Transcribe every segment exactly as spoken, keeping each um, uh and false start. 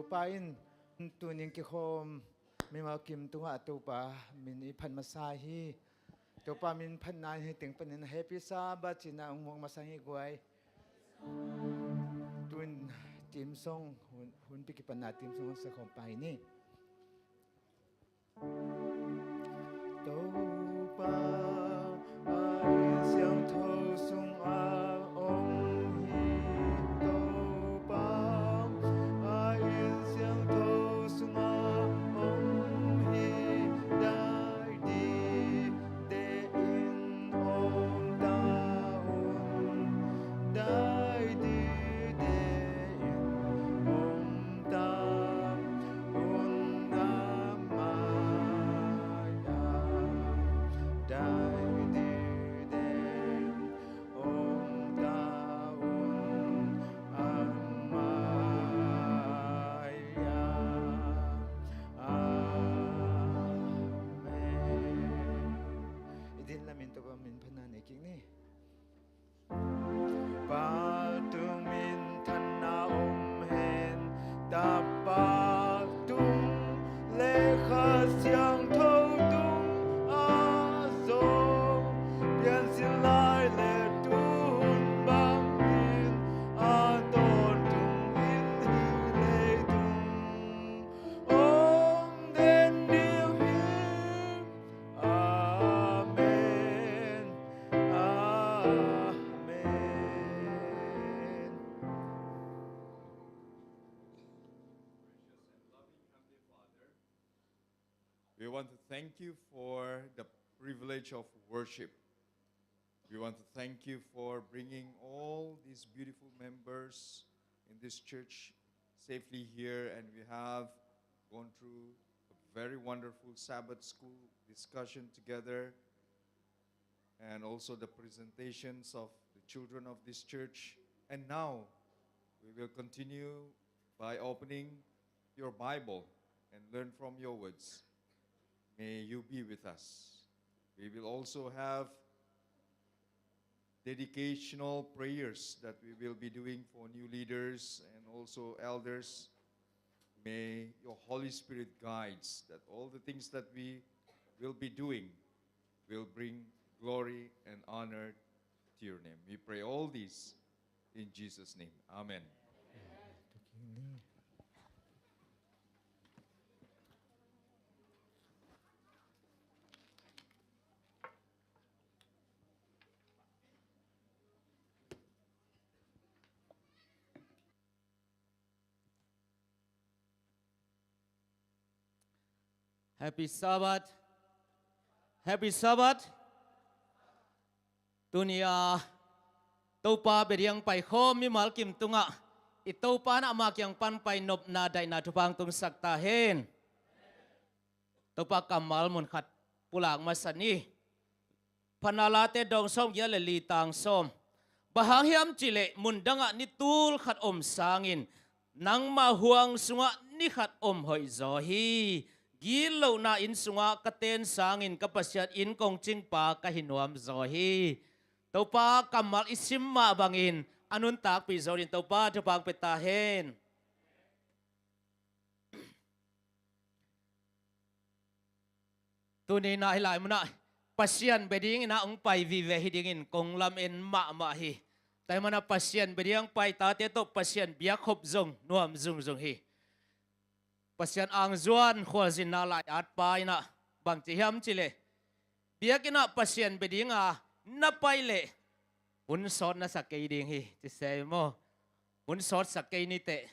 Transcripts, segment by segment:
Pa in tunin kikhawm mimal kim tungah Topa min i phat masa hi. Topa min phatna in hih teng panin Happy Sabbath ci-in a hong muak masa hi guai. Tun team song hun, hun pi kipatna team song sa khawm pah ni. Topa a inn siangtho sungah om hi. Topa a inn siangtho sungah om hi. Dai dide in om ta un. Dai dide in om ta un, a mai-ah dai dide om ta un, a mai-ah. Amen. I din lamin Topa min phatna nei kik ni. Pa tung minthanna om hen. Tapa tung le Kha Siangtho tung a zong, piansin lai le tun bangin a tawntung in hih leitung om den ding hi. Amen. Amen. We want to thank you for the privilege of worship. We want to thank you for bringing all these beautiful members in this church safely here, and we have gone through a very wonderful Sabbath school discussion together, and also the presentations of the children of this church. And now, we will continue by opening your Bible and learn from your words. May you be with us. We will also have dedicational prayers that we will be doing for new leaders and also elders. May your Holy Spirit guides that all the things that we will be doing will bring glory and honor to your name. We pray all this in Jesus' name. Amen. Happy Sabbath. Happy Sabbath. Tuni a Topa bia ding paikhawm mimal kim tungah i Topa in ama kiang pan pai nopna daihna thupha hong tungsak ta hen. Topa kammal mun khat pulak masa ni. Phatna Late dawng sawmgiat le li tang sawm. Bang hang hiam cihleh mundangah ni tul khat om sangin nangmah huang sungah ni khat om hoih zaw hi. Gitlohna inn sungah ka ten sangin ka Pasian inn kong cingpa ka hi nuam zaw hi. Topa kammal i sim mah bangin a nuntakpih zo dingin Topa thupha hong pia ta hen. Tuni in ah hih lai munah Pasian bia dingin ah hong pai vive hi dingin kong lamen mahmah hi. Tua ahih manin ah Pasian bia ding hong pai tate tawh Pasian biakkhop zong nuam zungzung hi. Pasian angzuan khualzinna lai-at pa in ah bang ci hiam cihleh, biakinn ah Pasian bia ding a na pai leh hun sawt na sa kei ding hi ci se maw. Hun sawt sa kei ni teh.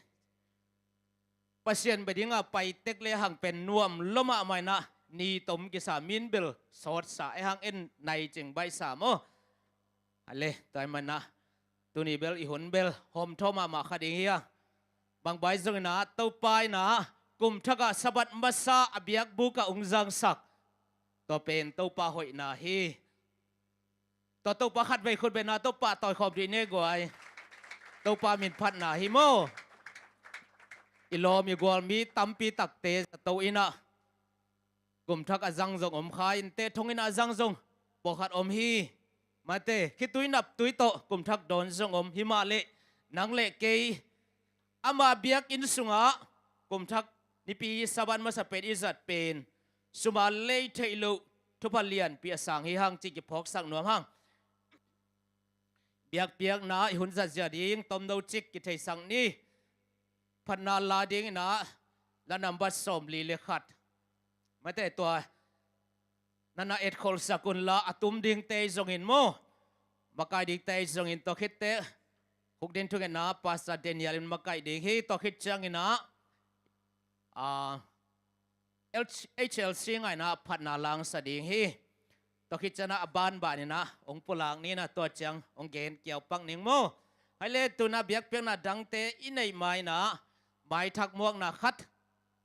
Pasian bia ding a pai tek le hang pen nuam lua mahmah in ah ni tom kisa, min bel sawtsa, e hang en nai cing baihsa maw. A le, tua ahih manin ah tuni bel i hun bel hawmthaw mahmah kha ding hi a. Bang bang zongin ah Topa in ah kum thak ah Sabbath masa a biakbuk ah hong zangsak, tua pen Topa hoihna hi. Tua Topa khatvei khut beng a Topa tawikhawm dih ni guai. Topa min phatna hi maw. I lawm i gual mi tampi takte zato in ah kum thak a zang zong om kha, innte thong in ah a zang zong pawlkhat om hi. Mate, khitui naptui tawh kum thak dawn zong om hi mah leh, nang le kei ama biakinn sungah Kum thak nipi Sabbath masa pen i zat pen sum a lei theih loh thupha lianpi a sang hi hang cih kiphawksak nuam hang. Biakpiakna i hun zatzia ding tomno cik kitheisak ni. Phatna la dingin ah la nambat sawmli le khat, mate, tua na na etkholhsak unla, a tum dingte zongin maw, makai dingte zongin, tua khitteh huk din thungetna Pastor Daniel in makai ding hi. Tua khit ciangin ah, ah, H L C ngaihna phatna langsa ding hi. Tua khit ciangin ah a banbanin ah hong pulak ni, na tua ciang hong gen kiaupak ning maw. Hai le, tu-in ah biakpiakna dangte i neih ma-in ah maithak muakna khat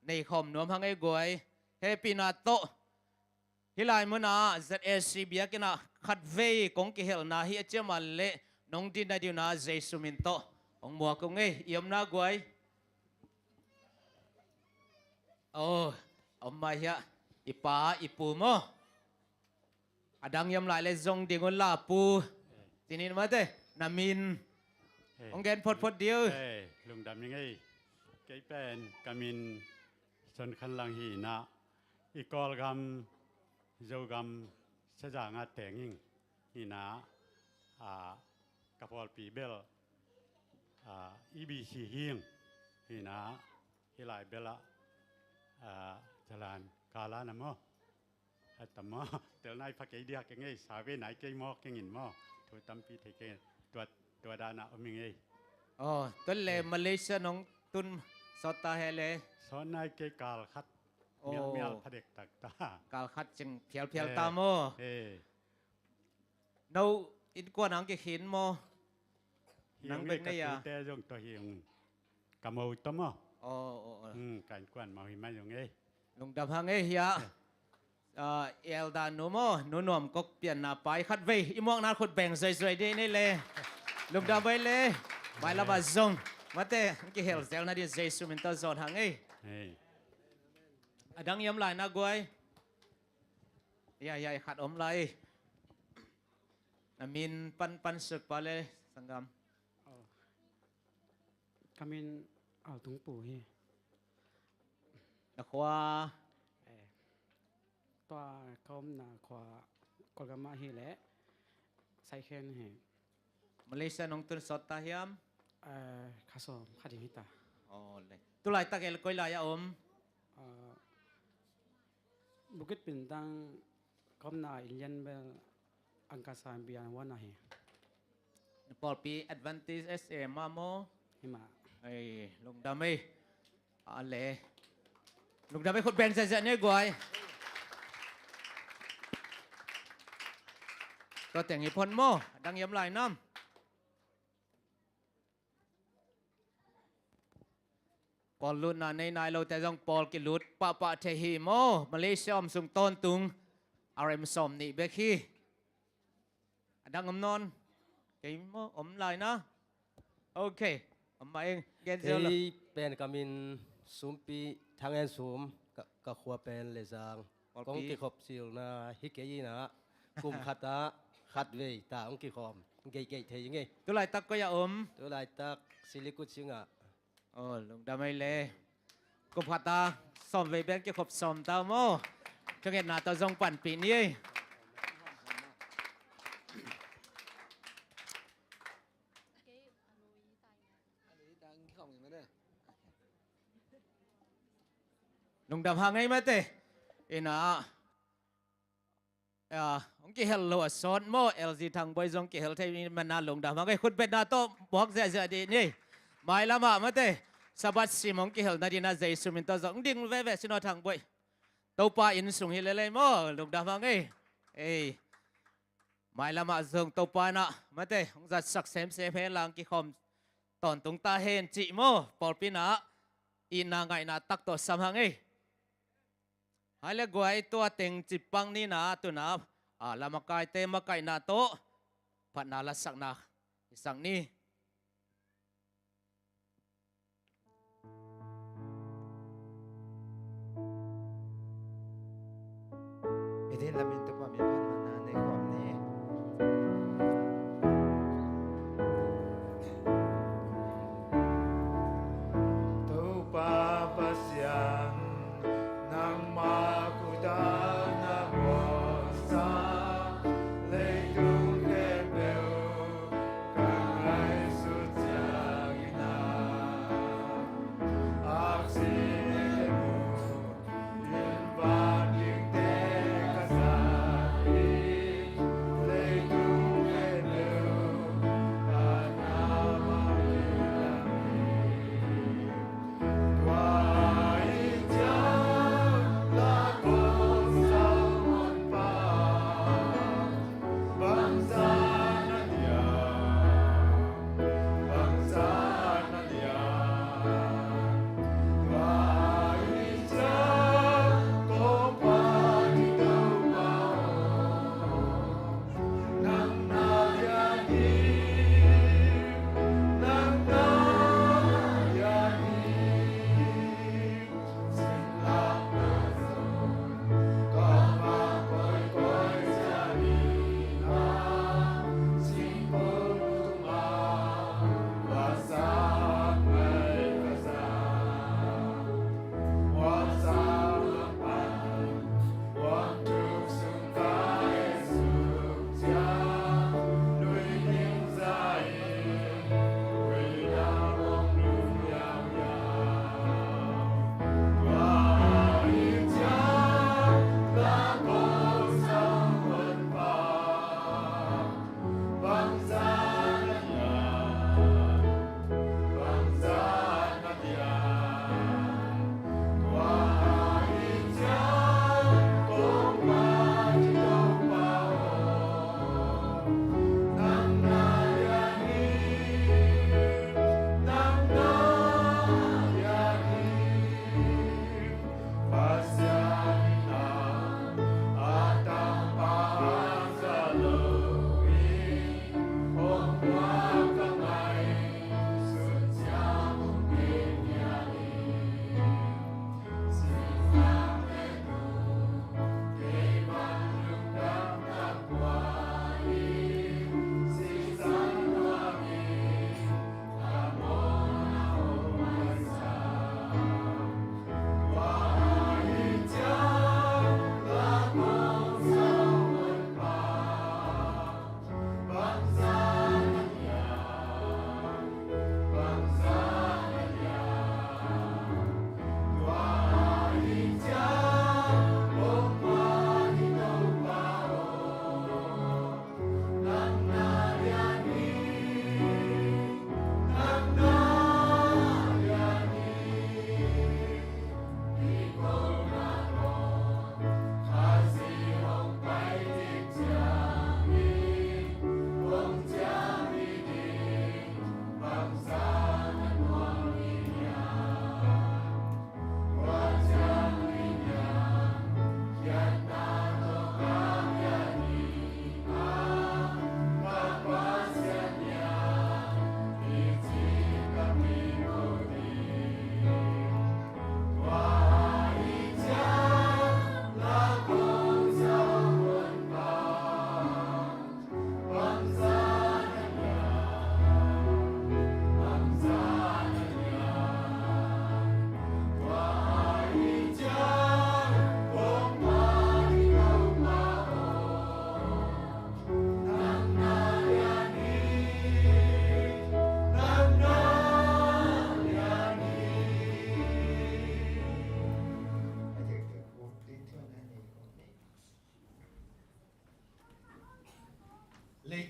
nei khawm nuam hang ei guai. Hehpihna tawh hih lai munah Z A C biakinn ah khatvei kong kihelna hi a, ciaman le nong din nading un ah Jesu min tawh hong muak ung ei. I omna guai. Oh, om mah hiah, i pa i pu maw. A dang i om lai le zong ding unla, pu. Cinin, mate, na min hong gen photphot dih. Lungdam ing ei. Kei pen ka min Son Khan Lang hi-in ah, i Kawlgam, Zogam, Sazang ah teng ing. Hi-in ah, a, ka pawlpi bel, a, E B C hi ing. Hi-in ah, hih lai bel ah, a, Jalan Kalan ah maw, a tam maw, tel nai pha kei diak ing ei, save nai kei maw, keng in maw, thu tampi thei keng in, tua, tua dan ah om ing ei. Oh, tua le Malaysia nong tun sawt ta hia le? Sawt nai kei, kal khat. Mial, mial pha dektak ta. Kal khat cing phialphial ta maw. No innkuan hong kikhin maw? Nang bek nei a? Ka tute zong tua hi ung. Ka mo tawh maw. Oh, oh, oh. Hmm, ka innkuan mo hi mai zong ei. Lungdam hang ei hiah. Ah, Elder nu maw, Nu Nuam Kok Pianna pai khatvei i muakna khut beng zuaizui dih ni le. Lungdam ei le. Mailam ah zong, mate, hong kihel zel nading Jesu min tawh zawn hang ei. A dang i om lai na guai. Ya, ya, khat om lai. Na min pan, pan suk pa le, sanggam. Oh. Ka min Al Tung Pu hi. Na khua? Eh, tua ka omna khua Kawlgam ah hi leh, Saikhen hi. Malaysia nong tun sawt ta hiam? Eh, kha sawm khat hi ta. Oh, le. Tu laitak el koi lai a om? Ah, Bukit Bintang ka omna inn lian bel Angkasa Bian Wan ahi. Na pawlpi Adventist S A mah maw? Hi mah. Ei, lungdam ei. A le. Lungdam ei, khut beng ziahziah ni guai. Tua teng hi phot maw? A dang i om lai nam? Pawl lutna nei nai lote zong pawl kilut pahpah thei hi maw? Malaysia om sung tawntung R M sawm nih bek hi. A dang om nawn? Kei maw, om lai na? Ok. Om mah ing, gen ziau lo. Kei pen ka min Sumpi, Thang En Sum, ka, ka khua pen Lezang. Kong kikhop silna hi kei in ah, kum khat ah khatvei ta hong kikhawm, geihgeih thei ing ei. Tu laitak koi ah om? Tu laitak Silikut sing ah. Oh, lungdam ei le. Kum khat ah sawmvei bek kikhop sawm ta maw. Thungetna tawh zong panpih ni ei. Lungdam hang ei mate. Ina, ah, hong kihel lo a sawt maw, L G Thangboi zong kihel thei ni, mana lungdam hang ei, khut betna tawh buak ziahziah dih ni. Mailam ah mate, Sabbath sim hong kihel nading ah Jesu min tawh zong ding veve sin aw Thangboi. Topa inn sung hi lel ei maw, lungdam hang ei. Ei. Mailam ah zong Topa in ah mate, hong zatsak semsem hen lang, kikhawm tawntung ta hen cih maw, pawlpi in ah itna ngaihna tak tawh sam hang ei. Hai le guai, tua teng cipang ni na, tu-in ah, a, lamakaite makaihna tawh phatna lasakna i sak ni. Ithin lamin Topa min pan manna nei khawm ni. Topa Pasian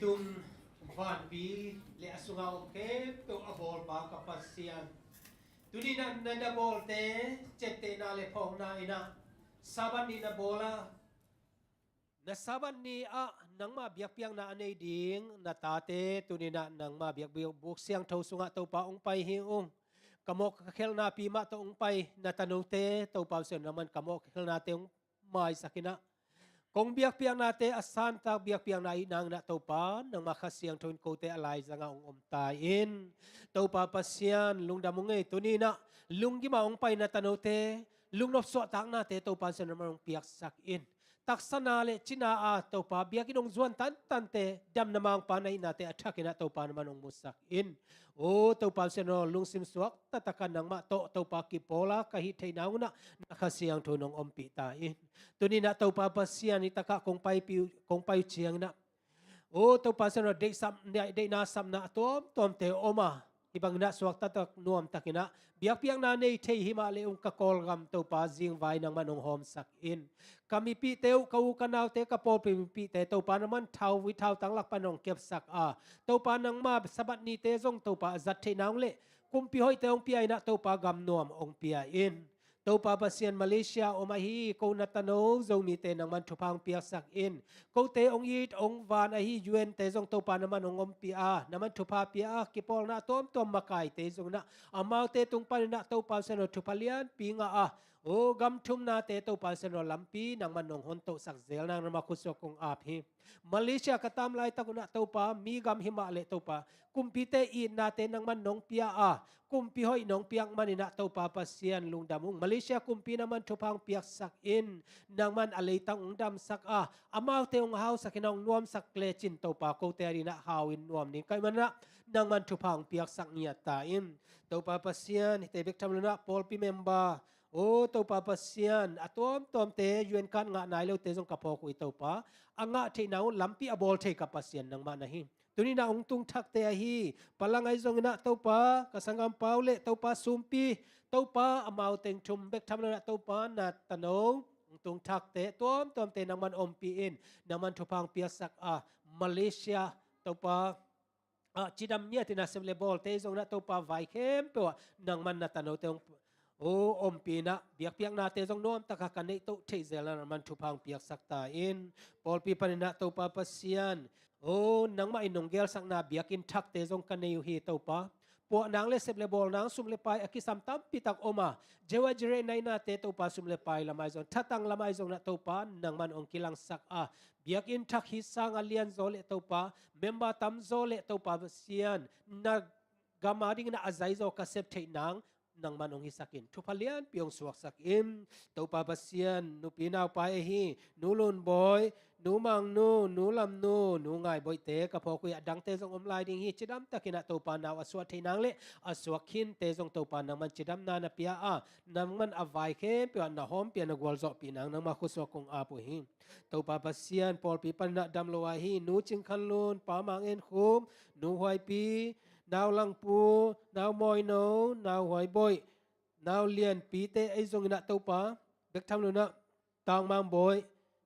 Tung vanpi le a sunga om khempeuh a bawlpa ka Pasian, tuni-in ah na dabawlte ciaptehna le phawkna in ah Sabbath ni na bawl a, na Sabbath ni ah nangmah biakpiakna a nei ding na tate tuni-in ah nangmah biakbuk siangtho sungah Topa hong pai hi ung. Ka mawh ka khelhna pi mah tawh hong pai na tanote Topa Pasian, nangman ka mawh ka khelhnate hong maisak in ah, kong biakpiaknate a santak biakpiakna ahih nangin ah Topa, nangmah Kha Siangtho in kote a laizangah hong om ta in. Topa Pasian, lungdam ung ei, tuni-in ah lunggimah hong pai na tanote lungnop suahtaknate Topa Pasian, nangman hong piaksak in. Taksana le cina a Topa biakinn hong zuan tantante damna mangpa na hihnate a thakin ah Topa, nangman hong musak in. O Topa Pasian aw, lungsim suak taktakin nangmah tawh Topa kipawl a ka hih theihna hun ah na Kha Siangtho in hong ompih ta in. Tuni-in ah Topa Pasian, hih takah kong paipih uh, kong pai uh ciangin ah, o Topa Pasian aw, deihsam, deihna sapna a tuamtuamte om a, hih bangin ah suak taktak nuam takin ah biakpiakna nei thei hi mah leh ung, ka Kawlgam Topa zingvai nangman hong hawmsak in. Ka mipihte uh, ka u ka naute, ka pawlpi mipihte Topa, nangman thauvui thautang lak pan hong kepsak a, Topa, nangma Sabbath nite zong Topa a zat theihna hong leh kumpi hoihte hong pia in ah Topa, gam nuam hong pia in. Topa Pasian, Malaysia om ahi ko na tano Zomite nangman thupha hong piaksak in. Kote hong it hong van ahi U N te zong Topa, nangman hong ompih a, nangman thupha pia a, kipawlna a tuamtuam makaite zong in ah amaute tung panin ah Topa Pasian aw, thupha lianpi ngah a, o gam thumnate Topa Pasian aw, lampi nangman hong hontohsak zel nang nangma khutsuak kong ap hi. Malaysia ka tam laitak un ah Topa, mi gam hi mah leh Topa, kumpite itnate nangman nong pia a, kumpi hoih nong piak manin ah Topa Pasian, lungdam ung. Malaysia kumpi nangman thupha hong piaksak in. Nangman a leitang hong damsak a, amaute hong hausak in ah hong nuamsak lecin Topa, kote adingin ah hau in nuam ding ka hih manin ah nangman thupha hong piaksak ngiat ta in. Topa Pasian, hihte bek tham loin ah pawlpi member, o Topa Pasian, a tuamtuamte U N card ngah nai lote zong ka phawk uh hi Topa. A ngah theihna uh lampi a bawl thei ka Pasian nangmah na hi. Tuni-in ah hong tung thakte ahi Palang ahi zongin ah Topa, ka sanggampa uh le Topa Sumpi, Topa, amau teng thum bek tham loin ah Topa, na tano hong tung thakte tuamtuamte nangman ompih in, nangman thupha hong piaksak a, Malaysia Topa, ah, cidam ngiatin ah sep le bawlte zongin ah Topa, vai khempeuh ah nangman na tanote hong, o, ompih in ah biakpiaknate zong nuam takin ka neih toh theih zel nang nangman thupha hong piaksak ta in. Pawlpi panin ah Topa Pasian, o, nangmah in nong gelsakna biakinn thakte zong ka nei uh hi Topa. Puah nang le sep le bawl nang, sum le pai a kisam tampi tak om a, Jehovah Jireh na hihnate Topa, sum le pai lam ahi zong, thatang lam ahi zongin ah Topa, nangman hong kilangsak a, biakinn thak hih sanga lianzaw le Topa, member tamzaw le Topa Pasian, na gam adingin ah a zaizaw ka sep theih nang nangman hong hisak in. Thupha lianpi hong suaksak in. Topa Pasian, nupi naupai ahi Nu Lun Bawi, Nu Mang Nu, Nu Lam Nu, Nu Ngai Bawite ka phawk uh hi. A dangte zong om lai ding hi. Cidam takin ah Topa, nau a suah thei nang le a suak khinte zong Topa, nangman cidamna na pia a, nangman a vai khempeuh ah na hawmpih a, na gualzawhpih nang nangma khutsuak kong ap uh hi. Topa Pasian, pawlpi panin ah damlo ahi Nu Cing Khan Lun, Pa Mang En Khum, Nu Huai Pi, Nau Lang Pu, Nau Mawi No, Nau Huai Bawih, Nau Lian Pite ahi zongin ah Topa, bek tham loin ah Tang Mang Bawih,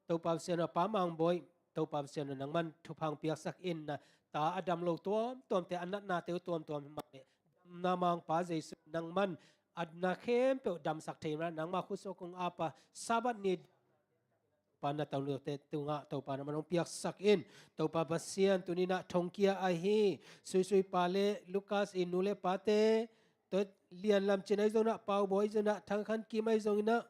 Topa Pasian aw, Pa Mang Bawih, Topa Pasian aw, nangman thupha hong piaksak in. Na ta a damlo tuamtuamte, a natnate uh tuamtuam hi mah leh, damna mangpa Jesu, nangman a na khempeuh damsak thei mah nangma khutsuak kong ap a, Sabbath ni Pa, na tanote tungah Topa, nangman hong piaksak in. Topa Pasian, tuni-in ah Thongkia ahi Suisui pa le Lukas i nu le pate, tua Lian Lam Cin ahi zongin ah, Pau Bawi ahi zongin ah, Thang Khan Kim ahi zongin ah,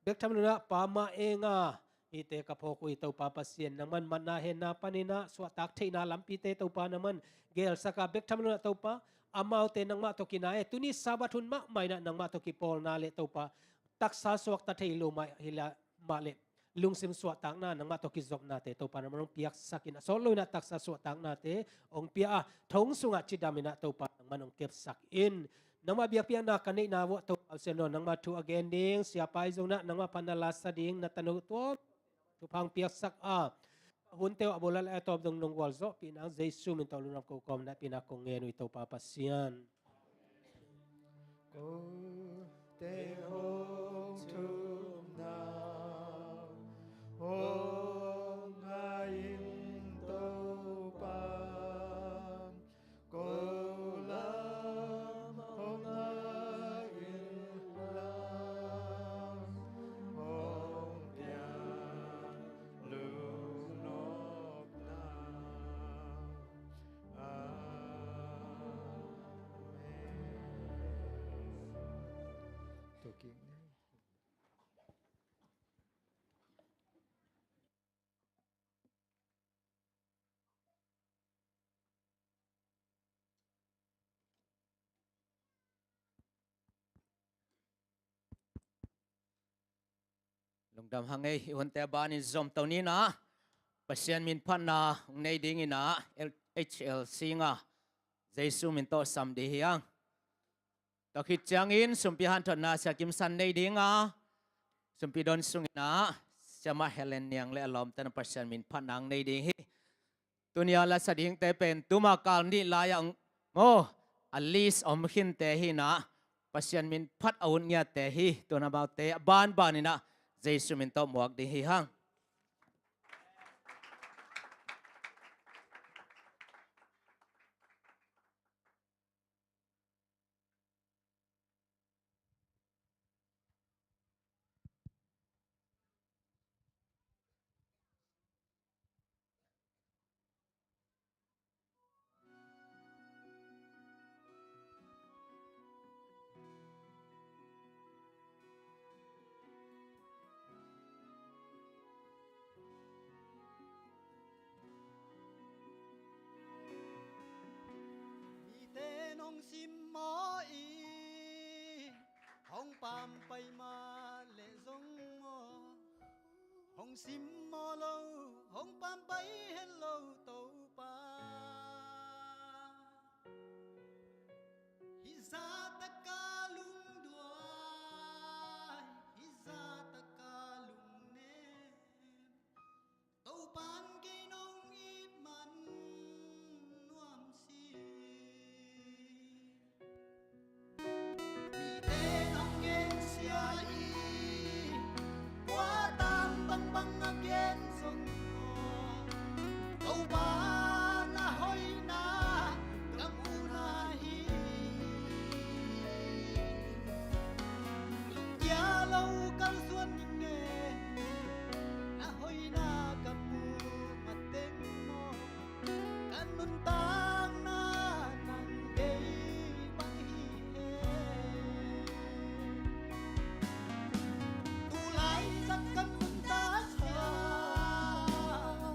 bek tham loin ah Pa Ma Eng a, hihte ka phawk uh hi. Topa Pasian, nangman matna henna panin ah suahtak theihna lampite Topa, nangman gelsak a, bek tham loin ah Topa, amaute nangmah tawh kinai e. Tuni Sabbath hun mahmah in ah nangmah tawh kipawlna le Topa, taksa suakta thei lo mah hi la, mah leh lungsim suahtakna, nangmah tawh kizopnate Topa, nangman hong piaksak in. A sawt loin ah taksa suahtaknate hong pia a, thong sungah cidam in ah Topa, nangman hong kepsak in. Nangmah biakpiakna ka neihna uh ah Topa Pasian aw, nangmah thu a gen ding siapa ahi zongin ah, nangmah pan na lasa ding na tano tuam thupha hong piaksak a, hunte uh a bawlna le a tawp zong nong gualzawhpih nang, Jesu min tawh lungdam ko kawmin ah hehpihna kong ngen uh hi Topa Pasian. Kote hong thumna hong ngah in Topa. Dam hang ei, i hunte banin zom to ni in ah, Pasian min phatna hong nei ding in ah, L-, H L C nga, Jesu min tawh sam ding hi hang. Tua khit ciangin sumpi hanthotna Sia Kim San nei ding a, sumpi don sung in ah, Siamah Helen Niang le a lawmte in Pasian min phatna hong nei ding hi. Tuni a la sa dingte pen tuma kal nih lai-ah maw, a list om khinte hi in ah, Pasian min phat a ut ngiatte hi. Tun amaute a banban in ah Jesu min tawh muak ding hi hang. Mite in hong simmawh in, hong pampai mah leh zong maw, hong simmawh lo, hong pampai het lo Topa. Hih zahtak a lungduai, hih zahtak a lungnem, Topa'n kei nong it man nuam si. Mite in hong gensia in, kua tan bangbang a gen zong maw, Topa na hoihna ka muhna hi. Lungkia lo kalsuan ning e, na hoihna ka muh mateng maw, ka nuntakna nang deih bang hi hen. Tulaitak ka nuntakna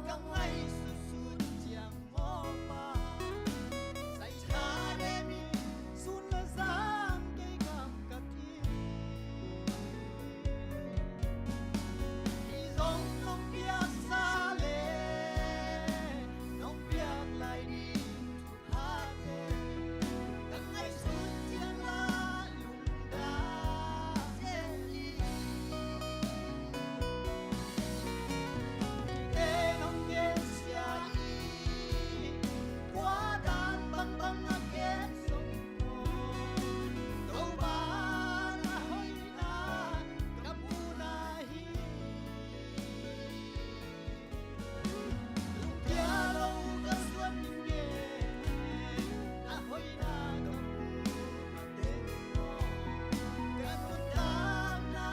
ka ngaihsutsut ciang maw Pa, sai tha demi sun le zang kei kam ka thi. Hih zong nong piaksa le nong piak lai ding thuphate ka ngaihsut ciang la lungdam zel hi. Mite in hong gensia in, kua tan bangbang a gen zong maw, Topa na hoihna ka muhna hi. Lungkia lo kalsuan ning e, na hoihna ka muh mateng maw, ka nuntakna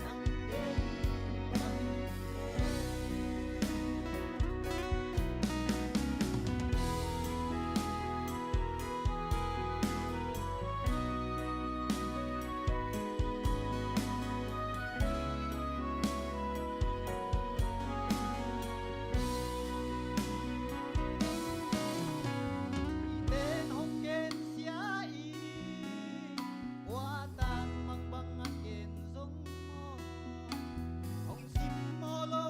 nang deih bang hi. Mite in hong gensia in, kua tan bangbang a gen zong maw, hong simmawh lo,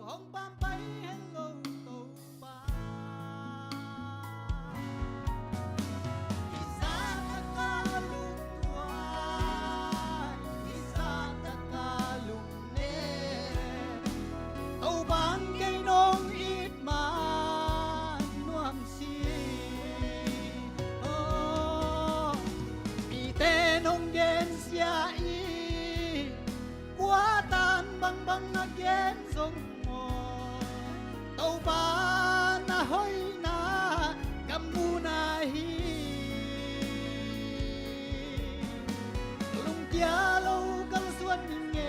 hong pampai het lo Topa. Hih zahtak a lungduai, hih zahtak a lungnem, Topa'n kei nong it man nuam si. Oh, mite in hong gensia in, kua tan bangbang a gen zong maw, Topa na hoihna ka muhna hi. Lungkia lo kalsuan ning e,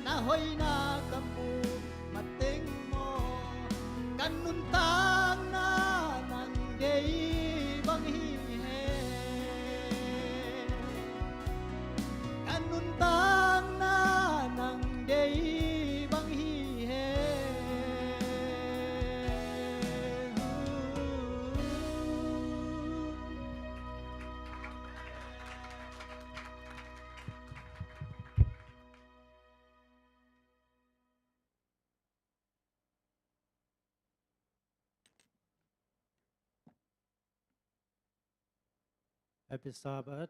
na hoihna ka muh mateng maw, ka nuntakna nang deih bang hi hen. Ka nuntakna nang deih bang hi hen. Happy Sabbath.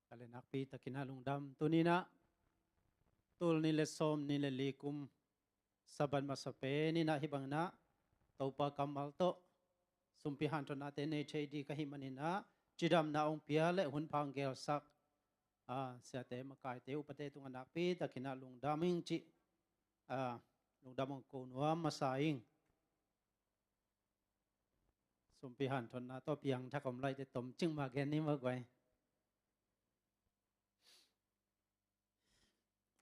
Ka le nakpi takin a lungdam. Tuni-in ah tul nih le sawm nih le li kum Sabbath masa pen in ah hih bangin ah Topa kammal tawh sumpi hanthotnate nei thei ding ka hih manin ah cidamna hong pia le hun pha hong gelsak a, siate makaite upate tungah nakpi takin ah lungdam ing cih a, lungdam hong ko nuam masa ing. Sumpi hanthotna tawh piangthak om laite tom cing mah gen ni maw guai.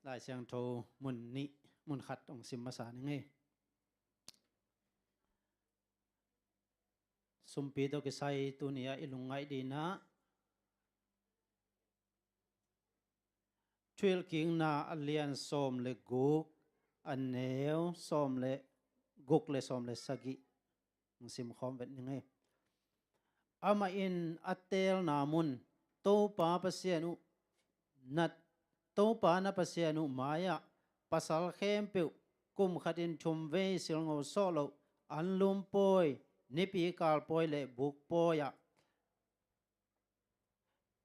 Lai Siangtho mun nih, mun khat hong sim masa ning ei. Sumpi tawh kisai tuni-ah i lungngaih ding in ah Thuhilhkikna a lian sawm le guk, a neu sawm le guk le sawm le sagih hong simkhawm vet ning ei. Amah in a teelna mun Topa Pasian uh na, Topa na Pasian uh mai-ah pasal khempeuh kum khatin thumvei silngo sawh loh anlum pawi, nipi kal pawi le buk pawi-ah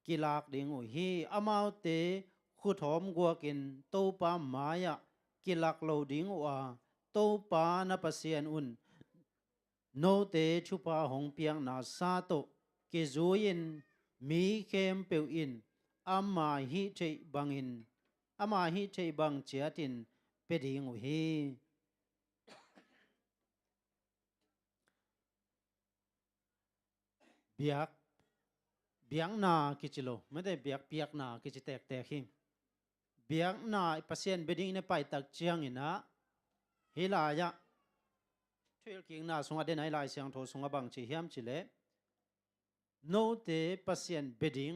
kilak ding uh hi. Amaute khuthawm guakin Topa mai-ah kilak lo ding uh a, Topa na Pasian un note thupha hong piakna sa tawh kizui-in mi khempeuh in ama hih theih bangin, ama hih theih bang ciatin pia ding uh hi. Biak, biakna kici lo, mate, biakpiakna kici tektek hi. Biakna Pasian bia dingin a paitak ciangin ah hih lai-ah Thuhilhkikna sungah den a, hih Lai Siangtho sungah bang ci hiam cih leh, note Pasian bia ding,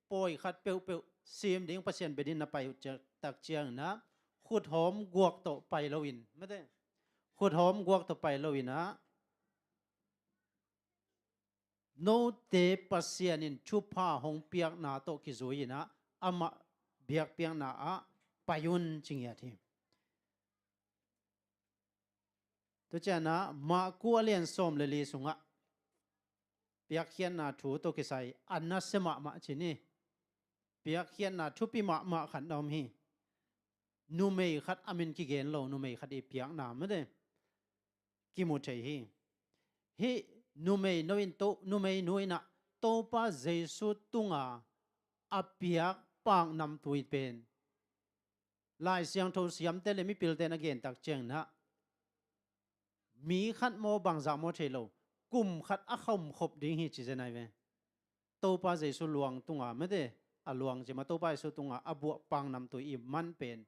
pawi khat peuhpeuh sim ding Pasian bia dingin na pai uh ciah, tak ciangin ah khuthawm guak tawh pai loin, mate, khuthawm guak tawh pai loin ah note Pasian in thupha hong piakna tawh kizui-in ah amah biakpiakna ah pai un ci ngiat hi. Tua ciangin ah Marku a lian sawm le li sungah piakkhiatna thu tawh kisai a nasia mahmah ci ni. Piakkhiatna thupi mahmah khat na om hi. Numei khat a min kigen lo, numei khat i piakna mate kimu thei hi. Hih numei nu in to, numei nu in ah Topa Jesu tunga a piak paknamtui pen Lai Siangtho siamte le mipilte na gen tak ciangin ah mi khat maw bangzah maw thei lo, kum khat a khamkhop ding hi ci zen ai ve. Topa Jesu luang tunga mate, a luang ci mah, Topa Jesu tunga a buah paknamtui i man pen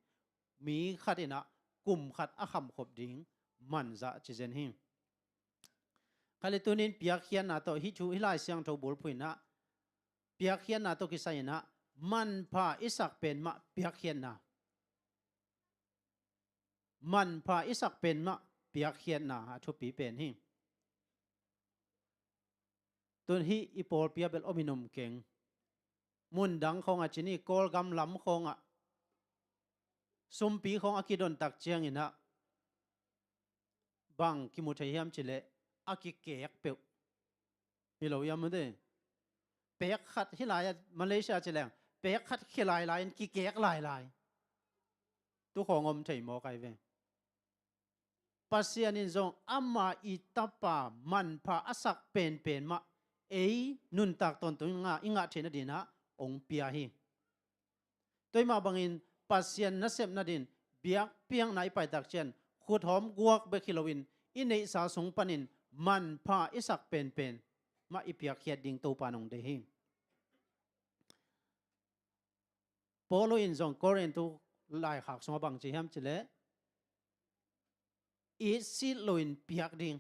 mi khat in ah kum khat a khamkhop ding manzah ci zen hi. Kha le tunin piakkhiatna tawh hih thu, hih Lai Siangtho bulphuh in ah piakkhiatna tawh kisai in ah manpha i sak pen mah piakkhiatna, manpha i sak pen mah piakkhiatna a thupi pen hi. Tun hih i pawlpi ah bel om in om keng. Mundang khawngah ci ni, Kawlgam lam khawngah sumpi khawng a kidon tak ciangin ah bang kimu thei hiam cih leh a kikek peuh hi lo hiam mate. Pek khat hih lai-ah Malaysia ci leng pek khat khia lailai in kikek lailai. Tu khawng om thei mawk ai ve. Pasian in zong ama i tapa manpha a sak penpen mah ei nuntak tawntung i ngah, i ngah theihna dingin ah hong pia hi. Tua mah bangin Pasian nasepna dingin biakpiakna i paitak ciang khuthawm guak bek hi loin i neihsa sung panin manpha i sak penpen mah i piakkhiat ding Topa in hong deih hi. Paul in zong Korintu laikhak sungah bang ci hiam cih leh, itsit loin piak ding.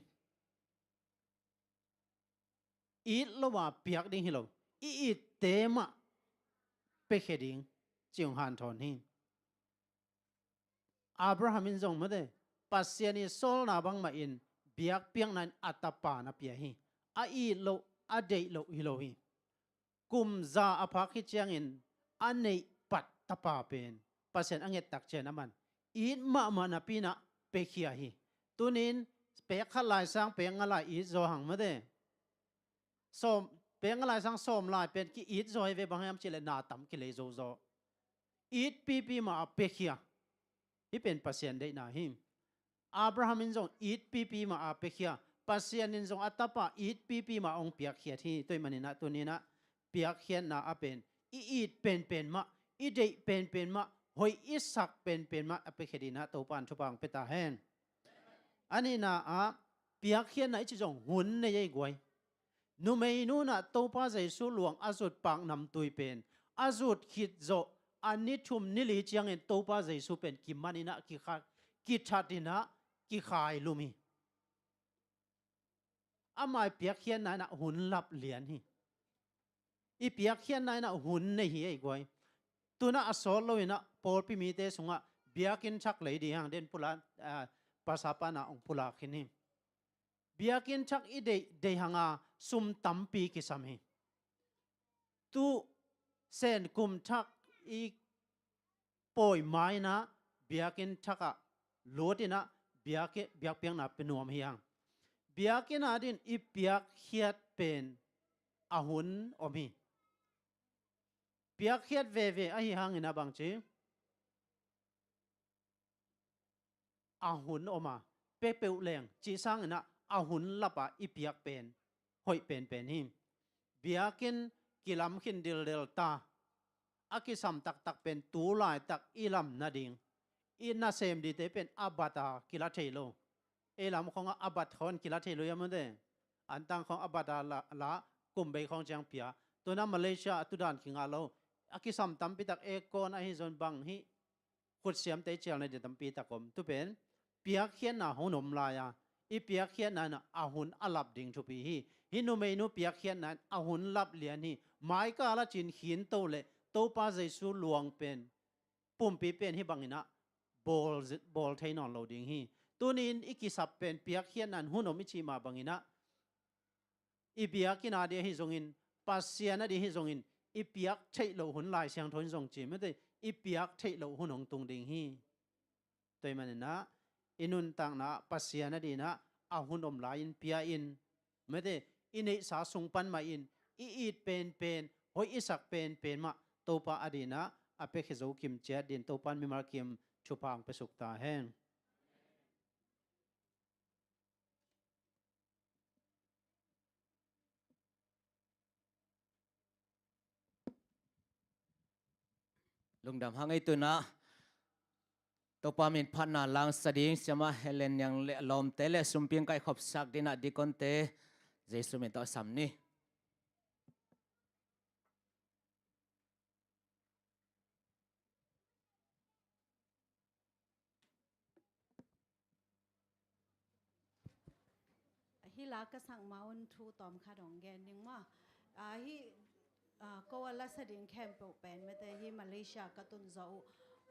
It lo a piak ding hi lo, i itte mah piakhia ding ci hong hanthawn hi. Abraham in zong mate, Pasian i sawlna bangmah in biakpiakna in a tapa na pia hi. A it loh, a deih loh hi lo hi. Kum za a phak khit ciangin a neih pat tapa pen Pasian a nget tak ciang aman it mahmah napi-in ah piakhia hi. Tunin pek khat lai sang pek nga lai it zaw hang mate. Sawm, pek nga lai sang sawm lai pen ki-it zaw hi ve, bang hiam cih leh na tam kilei zozaw. It pipi mah a piakhia. Hih pen Pasian deihna hi. Abraham in zong it pipi mah a piakhia. Pasian in zong a tapa it pipi mah hong piakkhiat hi. Tua ahih manin ah tuni-in ah piakkhiatna a pen i it penpen mah, i deih penpen mah, hoih i sak penpen mah a piakhia dingin ah Topa in thupha hong pia ta hen. A nihna ah, piakkhiatna i cih zong hun nei ahi guai. Numeinu in ah Topa Jesu luang a zut pak namtui pen a zut khit zawh a ni thum ni li ciangin Topa Jesu pen kiman in ah, kikha, kithat in ah, kikhailum hi. Ama i piakkhiatna in ah hun lap lian hi. I piakkhiatna in ah hun nei hi ahi guai. Tu-in ah a sawt lo-in ah pawlpi mite sungah biakinn thak lei ding hang den pulak, ah, pasal pan ah hong pulak khin hi. Biakinn thak i deih, deih hang a sum tampi kisam hi. Tu Sen kum thak i pawi ma-in ah biakinn thak ah lut in ah biak-, biakpiakna pia nuam hi hang. Biakinn adingin i piakkhiat pen a hun om hi. Piakkhiat veve ahih hangin ah bangci a hun om a, pia peuh leng cih sangin ah a hun lap a i piak pen hoih penpen hi. Biakinn kilam khin dildel ta, a kisam taktak pen tu laitak i lam nading i nasem dingte pen a bat a kila thei lo. Ei lam khawngah a bat khawng kila thei lo hiam, mate? Antang khawng a bat a la, la, kum bei khawng ciang pia. Tu-in ah Malaysia a tu dan kingah lo. A kisam tampi tak aircon ahi zong bang hi. Khutsiamte cialna ding tampi tak om. Tu pen piakkhiatna hun om lai a, i piakkhiatna in ah a hun a lap ding thupi hi. Hih numeinu piakkhiatna in a hun lap lian hi. Maikal a cin khin to leh Topa Jesu luang pen, pumpi pen hih bangin ah bawl, bawl thei nawn lo ding hi. Tuni-in i kisap pen piakkhiatna in hun om i cih mah bangin ah, i biakinn ading ahi zongin, Pasian ading ahi zongin, i piak theih loh hun Lai Siangtho in zong ci, mate, i piak theih loh hun hong tung ding hi. Tua ahih manin ah i nuntakna ah Pasian adingin ah a hun om lai-in pia in, mate, i neihsa sung pan mah in, i it penpen, hoih i sak penpen mah Topa adingin ah a piakhia zo kim ciat dingin Topa in mimal kim thupha hong pia suk ta hen. Lungdam hang ei. Tu-in ah Topa min phatna langsa ding Siama Helen Niang le a lawmte le sumpi hong kaihkhopsak dingin ah dikonte Jesu min tawh sam ni. Hih la ka sak ma-un thu tawm khat hong gen ning maw. Ah, hih, ah, ko a la sa ding khempeuh pen, mate, hih Malaysia ka tun zawh uh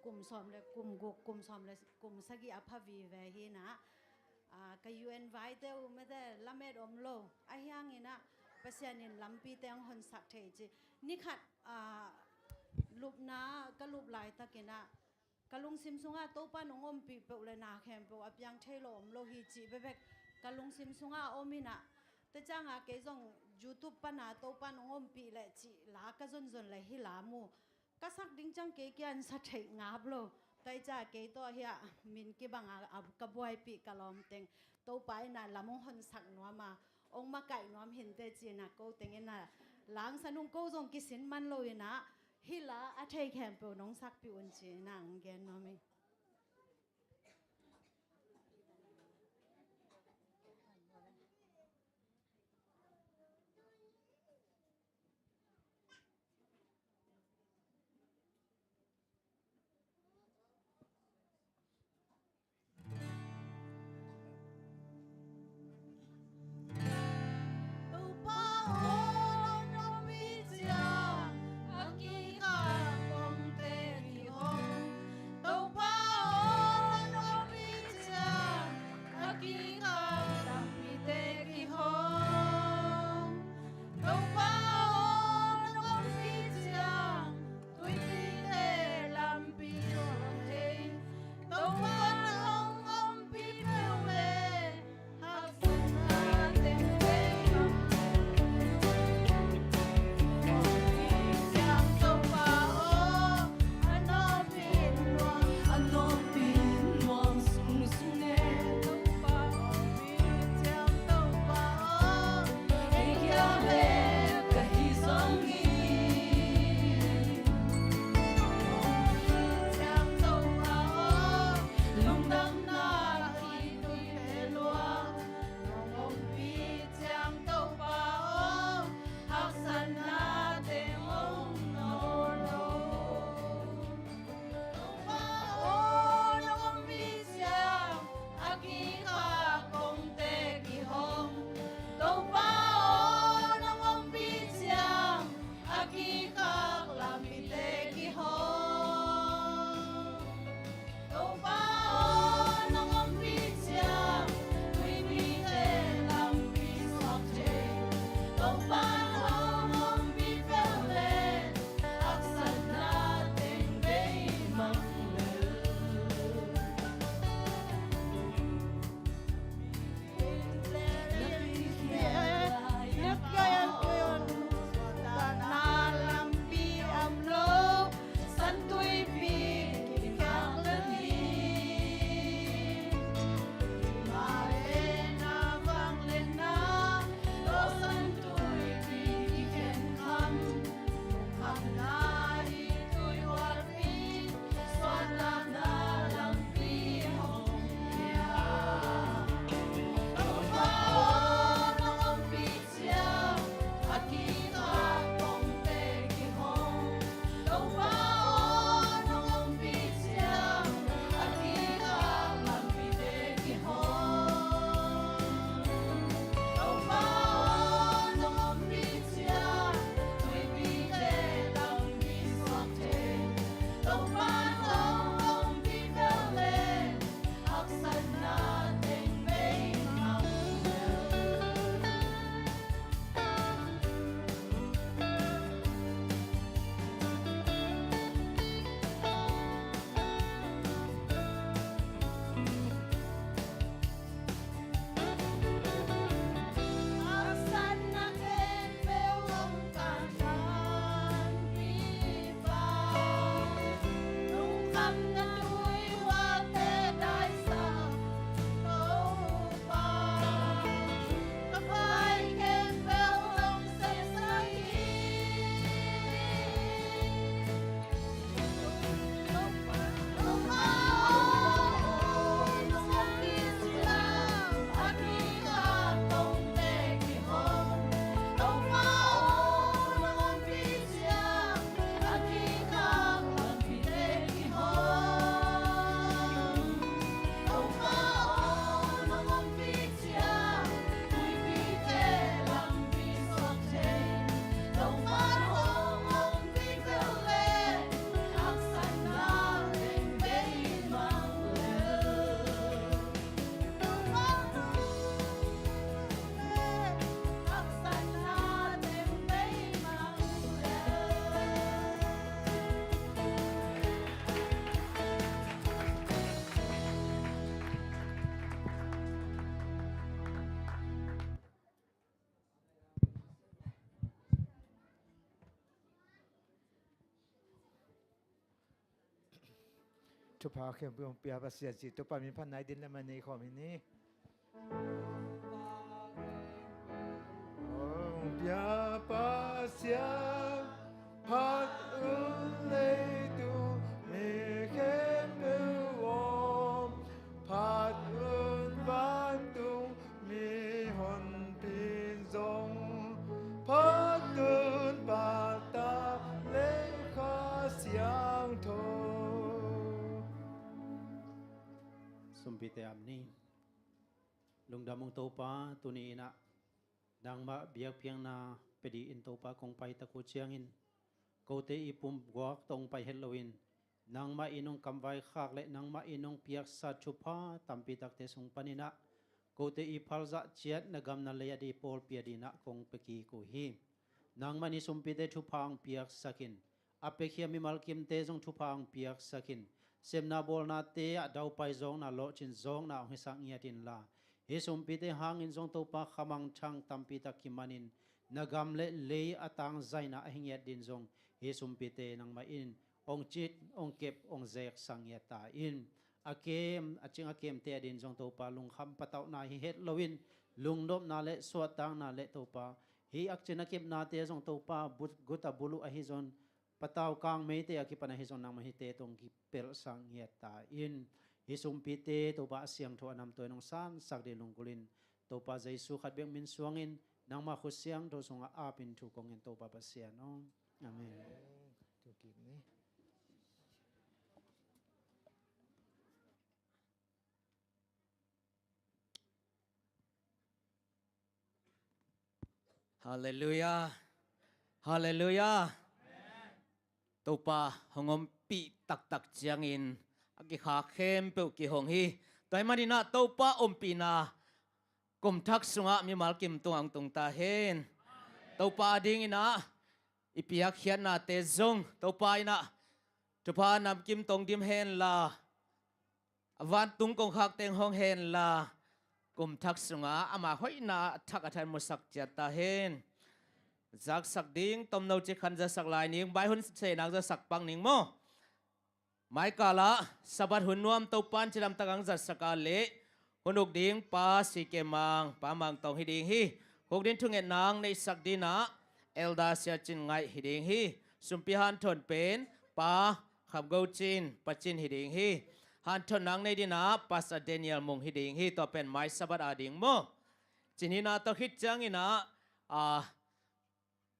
kum sawm le kum guk, kum sawm le kum sagih a pha vive hi-in ah, ah, ka U N vaite uh, mate, lamet om lo. Ahi hangin ah Pasian in lampite hong honsak thei ci. Ni khat, ah, lupna ka lup laitakin ah ka lungsim sungah Topa in hong ompih peuh le na khempeuh a piang thei lo om lo hi cih bekbek ka lungsim sungah a om in ah, tua ciangah kei zong YouTube pan ah Topa in hong ompih leh cih la ka zonzon leh hih la mu. Ka sak ding ciang kei kia in sa theih ngap lo. Tua ciangah kei tawh hiah min kibang a, a ka buaipih ka lawm teng Topa in ah lam hong honsak nuam a, hong makaih nuam hinteh ci-in ah ko teng in ah langsa nung, ko zong kisin man lo-in ah hih la a thei khempeuh nong sakpih un ci-in ah hong gen nuam ing. Thupha khempeuh hong pia Pasian cih Topa min phat nai ding lam a nei khawm hi ni. Hong pia Pasian, phat un leitung mi khempeuh om, phat un vantung mihonpi zong, phat un Pa, Ta leh Kha Siangtho. Sumpite am ni. Lungdam ung Topa, tuni in ah nangmah biakpiakna pia dingin Topa kong pai tak uh ciangin, kote i pumguak tawh hong pai het loin, nangmah in hong kamvaikhak leh nangmah in hong piaksa thupha tampi takte sung panin ah, kote i phalzah ciat na gam na lei ading pawlpi adingin ah kong pia kik uh hi. Nangmah in i sumpite thupha hong piaksak in, a piakhia mimal kimte zong thupha hong piaksak in, sepna bawlnate ah daupai zawkna, lawhcin zawkna hong hisak ngiat inla, hih sumpite hangin zong Topa, khamangthang tampi tak kimanin, na gam leh lei a tangzaina ahi ngiat dingin zong hih sumpite nangmah in hong cit, hong kep, hong zeksak ngiat ta in. A kem, a cing a kemte adingin zong Topa, lungkham patauhna hi het loin, lungnopna leh suahtakna leh Topa, hih a cin a kepnate zong Topa, but, guta buluh ahi zong, patau kangmeite a kipan ahi zong, nangmah hihte tawh hong kipelhsak ngiat ta in. Hih sumpite Topa, a siangtho a namtui in hong sansak dingin lunggulh in, Topa Jesu khat bek min suangin, nangmah khut siangtho sungah apin thu kong ngen, Topa Pasian aw. Amen. Amen. Tua kik ni. Halleluiah. Halleluiah. Topa hong ompih taktak ciangin a kikha khempeuh kihong hi. Tua ahih manin ah Topa ompihna kum thak sungah mimal kim tungah hong tung ta hen. Topa adingin ah i piakkhiatnate zong Topa in ah thupha namkim tawh hong dim henla, a vantung kongkhakte hong hong henla, kum thak sungah ama hoihna a thak a tha in musak ciat ta hen. Zaksak ding tomno cik khat zasak lai ning, vai hun seinak zasak pak ning maw. Mai kalah Sabbath hun nuam Topa in cidamtak hong zatsak a leh, hun uk ding Pa C K Mang, Pa Mang Tawng hi ding hi. Huk ding thungetna hong neihsak dingin ah Elder Sia Cin Ngaih hi ding hi. Sumpi hanthon pen Pa Kham Go Cin, Pa Cin hi ding hi. Hanthonna hong nei dingin ah Pastor Daniel Mung hi ding hi. Tua pen mai Sabbath a ding maw. Ci ni in ah tua khit ciangin ah, a,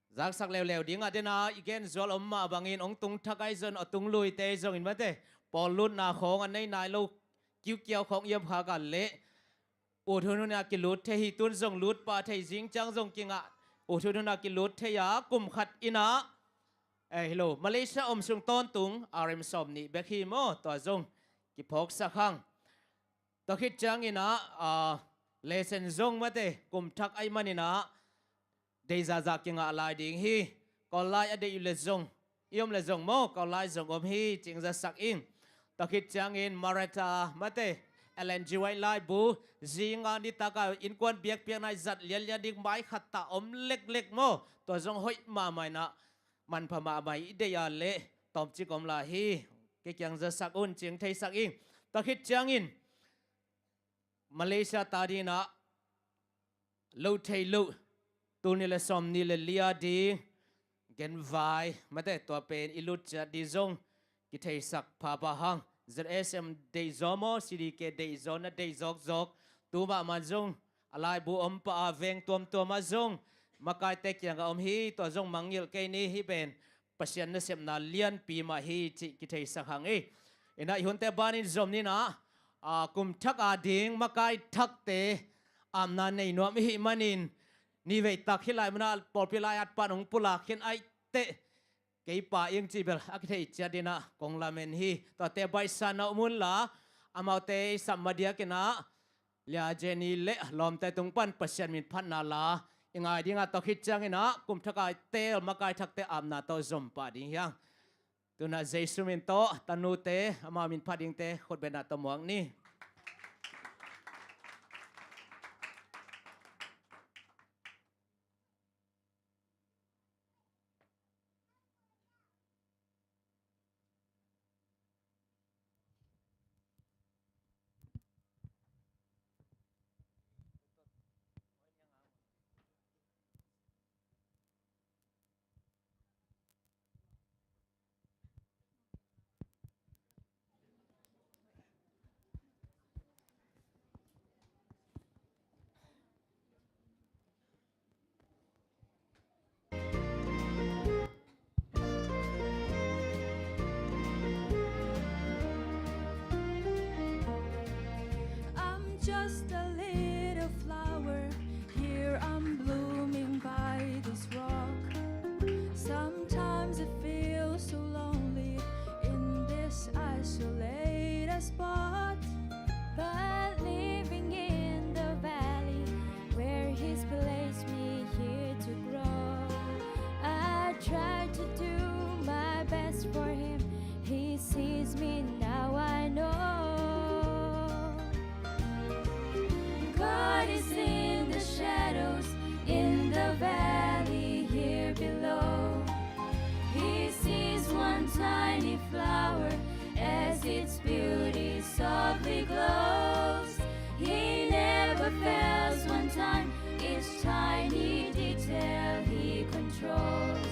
zaksak leuleu ding a, den a i gen zual om mah bangin hong tung thak ahi zong, a tung luite zong in mate, pawl lutna khawng a nei nai lo, kiukiau khawng i om khak a leh, ut hun hun a kilut thei hi. Tun zong lut pah thei, zing ciang zong kingah, ut hun hun a kilut thei a, kum khat in ah, eh, hi lo, Malaysia om sung tawntung R M sawm nih bek hi maw, tua zong kiphawksak hang. Tua khit ciangin ah, a, lesson zong mate, kum thak ahih manin ah, deih zahzah kingah lai ding hi. Kawl lai a deih uh leh zong, i om leh zong maw, Kawl lai zong om hi, cih hong zasak ing. Tua khit ciangin Maretta mate, Ellen G White laibu, zinga nitak a innkuan biakpiakna i zat lianlian ding mai khat ta om leklek maw. Tua zong hoih mahmah in ah, manpha mahmah, i deih a leh tawmcik om lai hi. Kei kiang zasak un, cih hong theisak ing. Tua khit ciangin Malaysia ta dingin ah lo thei loh, tul nih le sawm nih le li a ding genvai mate, tua pen i lut ciat ding zong kitheisak phapha hang. Z S M deihzaw maw, C D K deihzaw, na deih zawkzawk. Tu mahmah zong a laibu om pah a, veng tuamtuam ah zong makaite kiangah om hi. Tua zong mangngilh kei ni, hih pen Pasian nasepna lianpi mah hi, cih kitheisak hang ei. In ah i hunte banin zom ni in ah, a, kum thak a ding makai thakte apna nei nuam i hih manin, ni vei tak hih lai mun ah pawlpi lai-at pan hong pulak khin ahih teh, kei pa ing cih bel a kithei ciat dingin ah kong lamen hi. Tuate baihsa na om un la, amaute i sap ma diakin ah, Lia Jenny le lawmte tung pan Pasian min phatna la i ngai ding a, tua khit ciangin ah kum thak a i teel makai thakte apna tawh zom pah ding hi hang. Tu in ah Jesu min tawh, tanute amau min phat dingte khutbetna tawh muak ni. For him, he sees me now, I know. God is in the shadows, in the valley here below. He sees one tiny flower as its beauty softly glows. He never fails one time, each tiny detail he controls.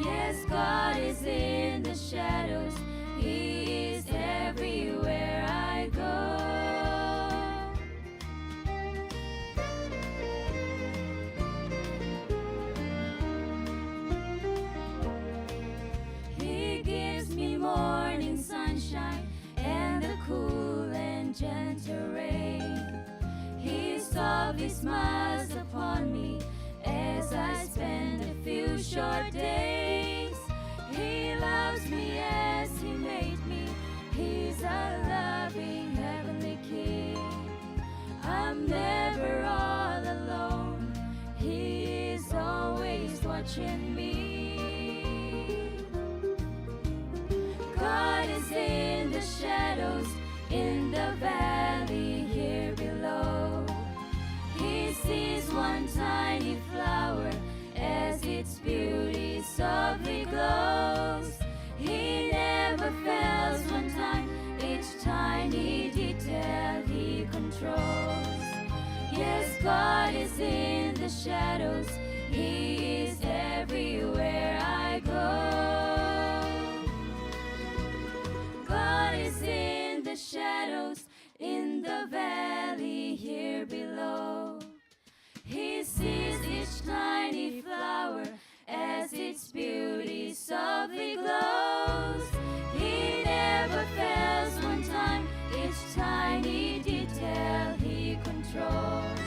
Yes, God is in the shadows, he is everywhere I go. He gives me morning sunshine and the cool and gentle rain. He softly smiles upon me as I spend a few short days. He loves me as he made me. He's a loving heavenly King. I'm never all alone. He is always watching me. God is in the shadows, in the valley here below. He sees one tiny flower as its beauty softly glows. He never fails one time, each tiny detail he controls. Yes, God is in the shadows, he is everywhere I go. God is in the shadows, in the valley here below. He sees each tiny flower as its beauty softly glows. He never fails one time, each tiny detail he controls.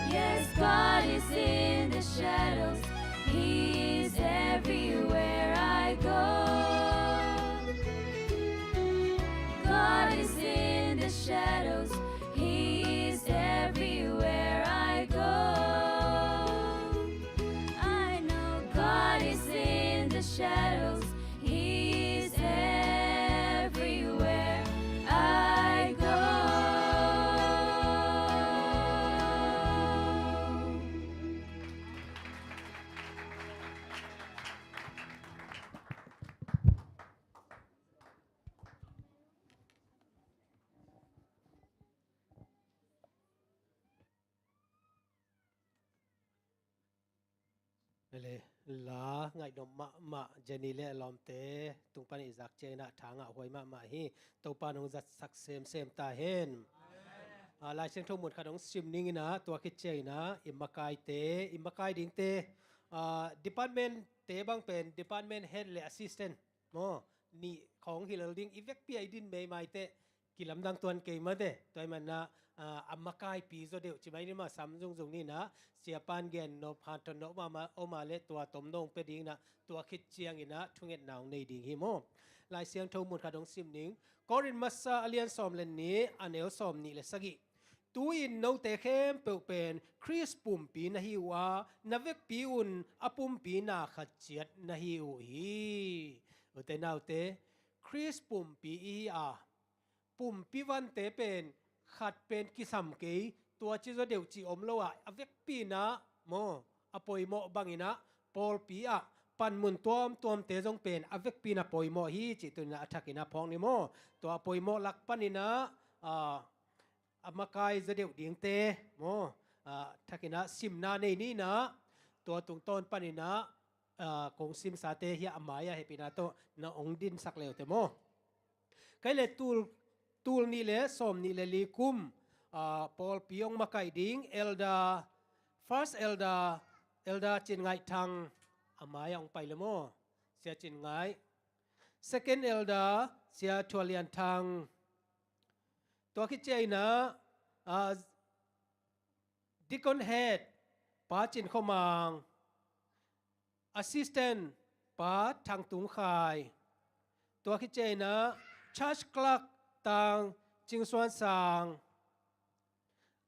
Yes, God is in the shadows, he is everywhere I go. God is in the shadows, he is everywhere I go. I know God is in the shadows, he is everywhere I go. Ele, la ngaihnom mahmah Jenny le a lawmte tung pan i zak ciangin ah tha ngah huai mahmah hi. Topa nong zatsak semsem ta hen. Ah, Lai Siangtho mun khat hong sim ning in ah, tua khit ciangin ah i makaite, i makai dingte, ah, department te bang pen department head le assistant maw, nih khawng hi lel ding, i vekpi a i din meimai teh kilamdang tuan kei mah teh. Tua ahih manin ah, ah, a makaipi zaw deuh ci mai ni maw, sam zungzung ni in ah, siapa'n gen nop, hanthawn nop om a, om a leh tua tomno hong pia ding in ah, tua khit ciangin ah thungetna hong nei ding hi maw. Lai Siangtho mun khat hong sim ning. Korin Masa a lian sawm le nih, a neu sawm nih le sagih. Tu-in note khempeuh pen Khrist pumpi na hi uh a, na vekpi un a pumpi na khat ciat na hi uh hi. Ute naute, Khrist pumpi i hi a, pumpi vante pen khat pen kisam kei, tua ci zaw deuh cih om lo a, a vekpi in ah maw, a poimawh bangin ah pawlpi ah panmun tuamtuamte zong pen a vekpi in ah poimawh hi cih tuni in ah a thakin ah phawk ni maw. Tua a poimawh lak panin ah, ah, a makai zaw deuh dingte maw, ah, thakin ah simna nei ni in ah, tua tungtawn panin ah, ah, kong simsate hiah a mai-ah hehpihna tawh na hong dinsak le uh teh maw. Kei le tul, tul nih le sawm nih le li kum, ah, pawlpi hong makaih ding Elder, First Elder, Elder Cin Ngaih Thang, a mai-ah hong pai le maw. Sia Cin Ngaih. Second Elder, Sia Thua Lian Thang. Tua khit ciangin ah, ah, Deacon Head, Pa Cin Khua Mang. Assistant, Pa Thang Tung Khai. Tua khit ciangin ah, Church Clerk, Tang Cing Suan Sang.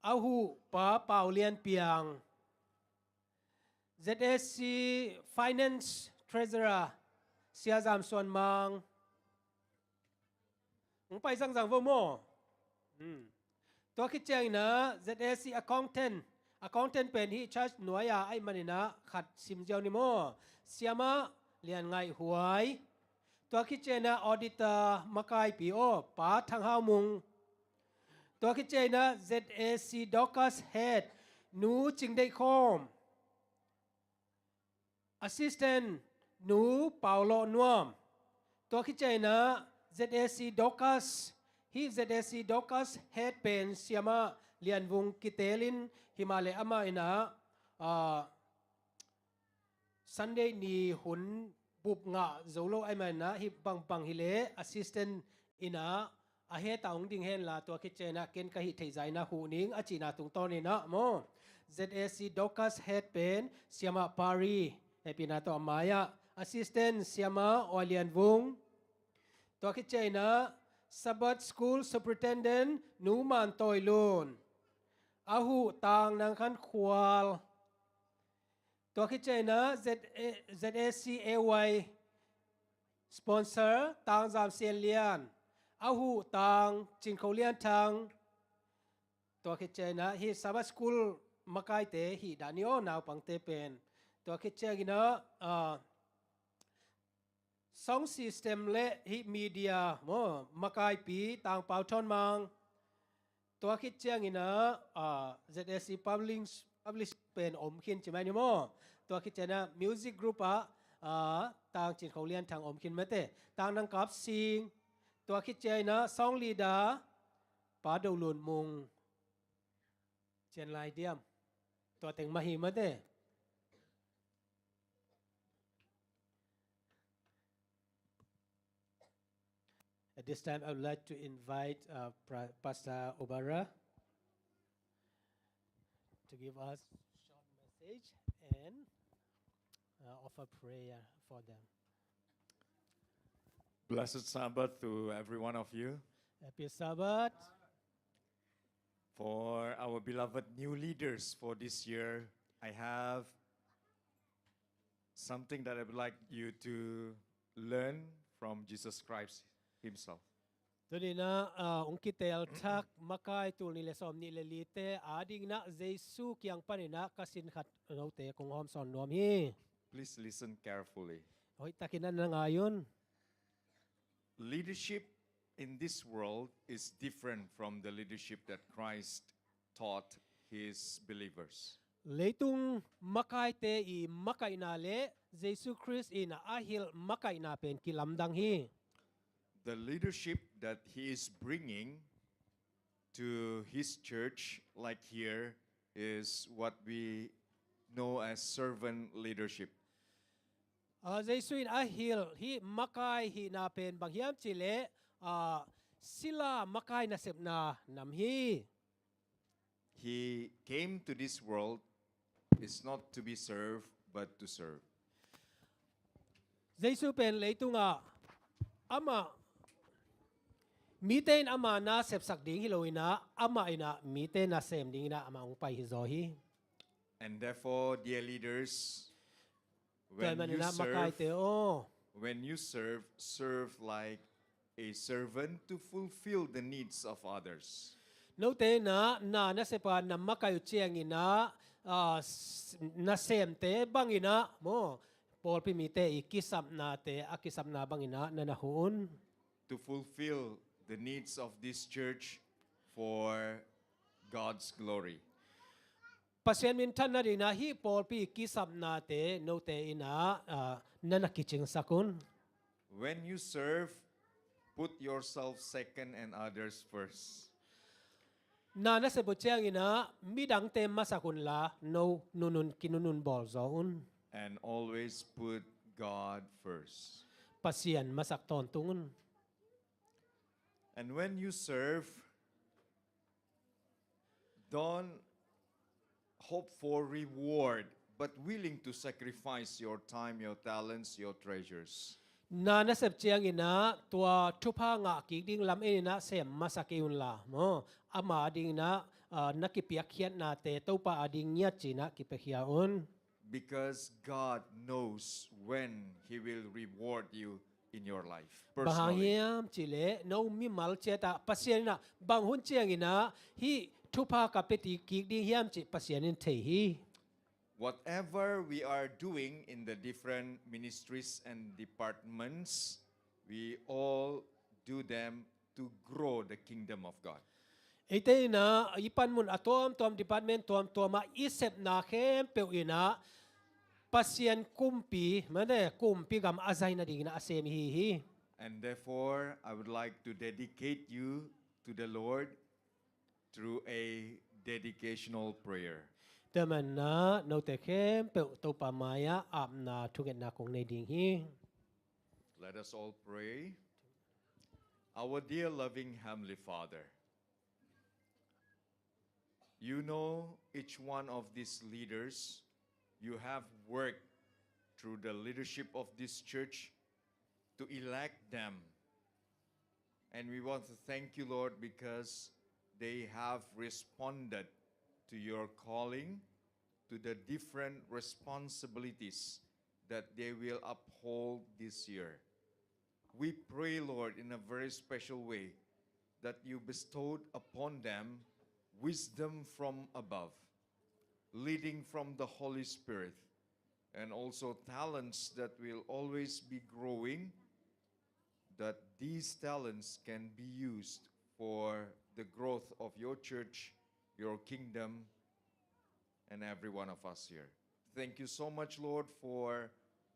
A huh, Pa Pau Lian Piang. Z A C Finance Treasurer, Sia Zam Suan Mang. Hong pai zangzang vo maw. Hmm. Tua khit ciangin ah Z A C accountant. Accountant pen hih church nuai-a ahih manin ah khat sim ziau ni maw. Siamah Lian Ngaih Huai. Tua khit ciangin ah auditor makaipi aw, Pa Thang Hau Mung. Tua khit ciangin ah Z A C Dorcas head Nu Cing Deih Khawm. Assistant Nu Pau Lawh Nuam. Tua khit ciangin ah Z A C Dorcas, hih Z A C Dorcas head pen Siamah Lian Vung kitelin, himahleh amah in ah, ah, Sunday ni hun bup ngah zo lo ahih manin ah hih bangbang hileh assistant in ah a het a hong ding hen la, tua khit ciangin ah ken ka hih theih zah in ah huh ning a cihna tungtawnin ah maw. Z A C Dorcas head pen Siamah Pari, hehpihna tawh a mai-ah. Assistant Siamah Aw Lian Vung. Tua khit ciangin ah Sabbath School Superintendent Nu Man Tawi Lun. A huh tang Nang Khan Khual. Tua khit ciangin ah Z A, Z A C A Y sponsor Tang Zam Sian Lian. A huh tang Cin Kho Lian Thang. Tua khit ciangin ah hih Sabbath School makaite hih dah ni aw, naupangte pen. Tua khit ciangin ah, ah, sound system le hih media maw, makaipi Tang Pau Thawn Mang. Tua khit ciangin ah, ah, Z A C Publishing, Publishing pen om khin ci mai ni maw. Tua khit ciangin ah music group ah, ah, Tang Cin Kho Lian Thang om khin mate. Tang Nang Kap Sing. Tua khit ciangin ah song leader Pa Do Lun Mung. Cian lai diam. Tua teng mah hi mate. At this time, I would like to invite, uh, Pra-, Pastor Obara to give us short message and, uh, offer prayer for them. Blessed Sabbath to every one of you. Happy Sabbath. For our beloved new leaders for this year, I have something that I would like you to learn from Jesus Christ himself. Tuni-in ah, ah, hong kitel thak makai tul nih le sawm nih le lite adingin ah Jesu kiang panin ah ka sin khat note kong hawmsawn nuam hi. Please listen carefully. Hoihtakin na ngai un. Leadership in this world is different from the leadership that Christ taught his believers. Leitung makaite i makaihna le Jesu Khrist in a hilh makaihna pen kilamdang hi. The leadership that he is bringing to his church, like here, is what we know as servant leadership. Ah, Jesu in a hilh hih makai hihna pen bang hiam cih leh, ah, sila makai nasepna nam hi. He came to this world is not to be served, but to serve. Jesu pen leitungah amah, mite in ama na sepsak ding hi lo-in ah, amah in ah mite na sem dingin ah amah hong pai hi zaw hi. And therefore, dear leaders, Tua ahih manin ah makaite aw, when you serve, serve like a servant to fulfill the needs of others. Note in ah na nasep a na makai uh ciangin ah, ah, s-, nasemte bangin ah maw, pawlpi mite i kisapnate a kisapna bangin ah na na huh un. To fulfill the needs of this church for God's glory. Pasian minthanna dingin ah hih pawlpi kisapnate note in ah, ah, na na kicingsak un. When you serve, put yourself second and others first. Na nasep uh ciangin ah midangte masak unla, no nunun kinunun bawl zaw un. And always put God first. Pasian masak tawntung un. And when you serve, don't hope for reward, but willing to sacrifice your time, your talents, your treasures. Na nasep ciangin ah tua thupha ngah kik ding lam en in ah sem masa kei unla maw, ama dingin ah, ah, na kipiakkhiatnate Topa ading ngiat ci-in ah kipiakhia un. because God knows when He will reward you in your life. Bang hang personally. Hiam cih leh no mimal ciatah Pasian in ah bang hun ciangin ah hih thupha ka pia kik ding hiam cih Pasian in thei hi. Whatever we are doing in the different ministries and departments, we all do them to grow the kingdom of God. Eite in ah i panmun a tuamtuam, department tuamtuam ah i sepna khempeuh in ah Pasian kumpi, mate, kumpi gam a zai nadingin ah a sem i hi hi. And therefore, I would like to dedicate you to the Lord through a dedicational prayer. Tua manin ah note khempeuh Topa mai-ah apna thungetna kong nei ding hi. Let us all pray. Our dear loving Heavenly Father, you know each one of these leaders. You have worked through the leadership of this church to elect them. And we want to thank you, Lord, because they have responded to your calling, to the different responsibilities that they will uphold this year. We pray, Lord, in a very special way, that you bestowed upon them wisdom from above, leading from the Holy Spirit, and also talents that will always be growing, that these talents can be used for the growth of your church, your kingdom, and every one of us here. Thank you so much, Lord, for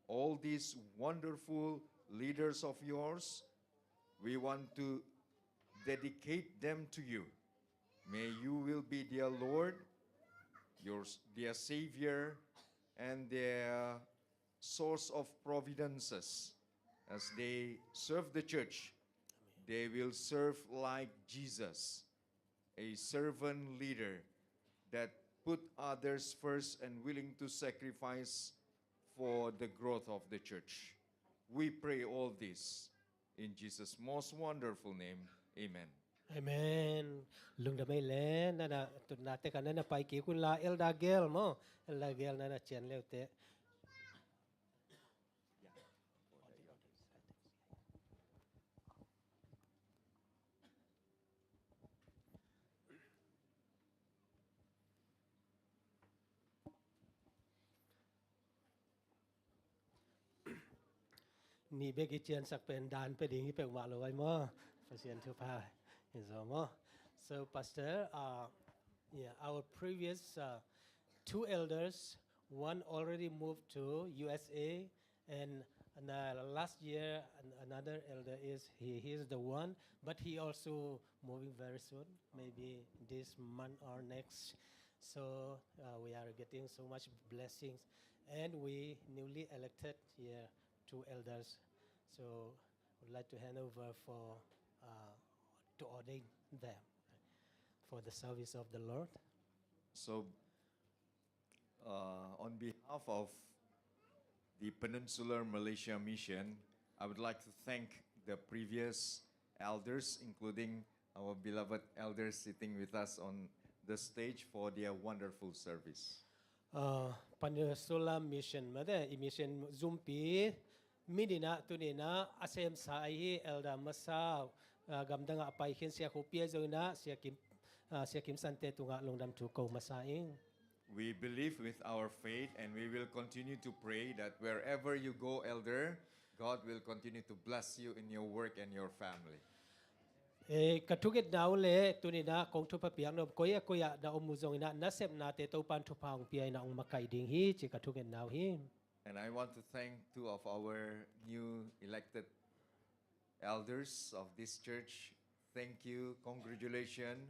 all these wonderful leaders of yours. We want to dedicate them to you. May you will be their Lord, your, their Savior, and their source of providences. As they serve the church, they will serve like Jesus, a servant leader that put others first and willing to sacrifice for the growth of the church. We pray all this in Jesus' most wonderful name. Amen. Amen. Lungdam ei le, nana tutna te ka nana pai kik un la, Elder Gel maw. Elder Gel nana cian leu te. Nih bek i ciansak pen dan pia ding hi peuhmah lo ai maw. Pasian thupha hi zaw maw. So, Pastor, uh, yeah, our previous, uh, two elders, one already moved to U S A, and, and, uh, last year, an-, another elder is, he, he is the one, but he also moving very soon, maybe this month or next. So, uh, we are getting so much blessings, and we newly elected here two elders. So, would like to hand over for, uh, to ordain them for the service of the Lord. So, uh, on behalf of the Peninsular Malaysia Mission, I would like to thank the previous elders, including our beloved elders sitting with us on the stage, for their wonderful service. Uh, Peninsular Mission, mate, i mission zumpi, mi dinah, tuninah, a semsa ahi, Elder masa, uh, gamdangah a pai khin Sia Khup Pia Zo inah, Sia Kim, uh, Sia Kim Sante tungah lungdam thu ko masa ing. We believe with our faith, and we will continue to pray that wherever you go, Elder, God will continue to bless you in your work and your family. Eh, ka thungetna uh le, tuninah kong thupha piak nop, koi-ah, koi-ah na om uh zonginah, na sepnate Topan thupha hong pia inah hong makaih ding hi, ci ka thungetna uh hi. And I want to thank two of our new elected elders of this church. Thank you, congratulations,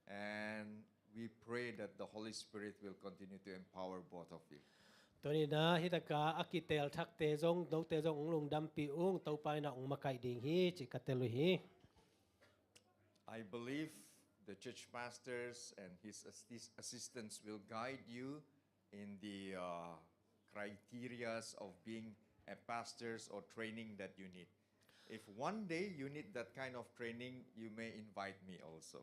and we pray that the Holy Spirit will continue to empower both of you. Tuninah hi taka a kitel thakte zong, note zong hong lungdampih ung, Topa inah hong makaih ding hi, ci ka tel uh hi. I believe the church pastors and his assis-, assistants will guide you in the, uh, criterias of being a pastors or training that you need. If one day you need that kind of training, you may invite me also.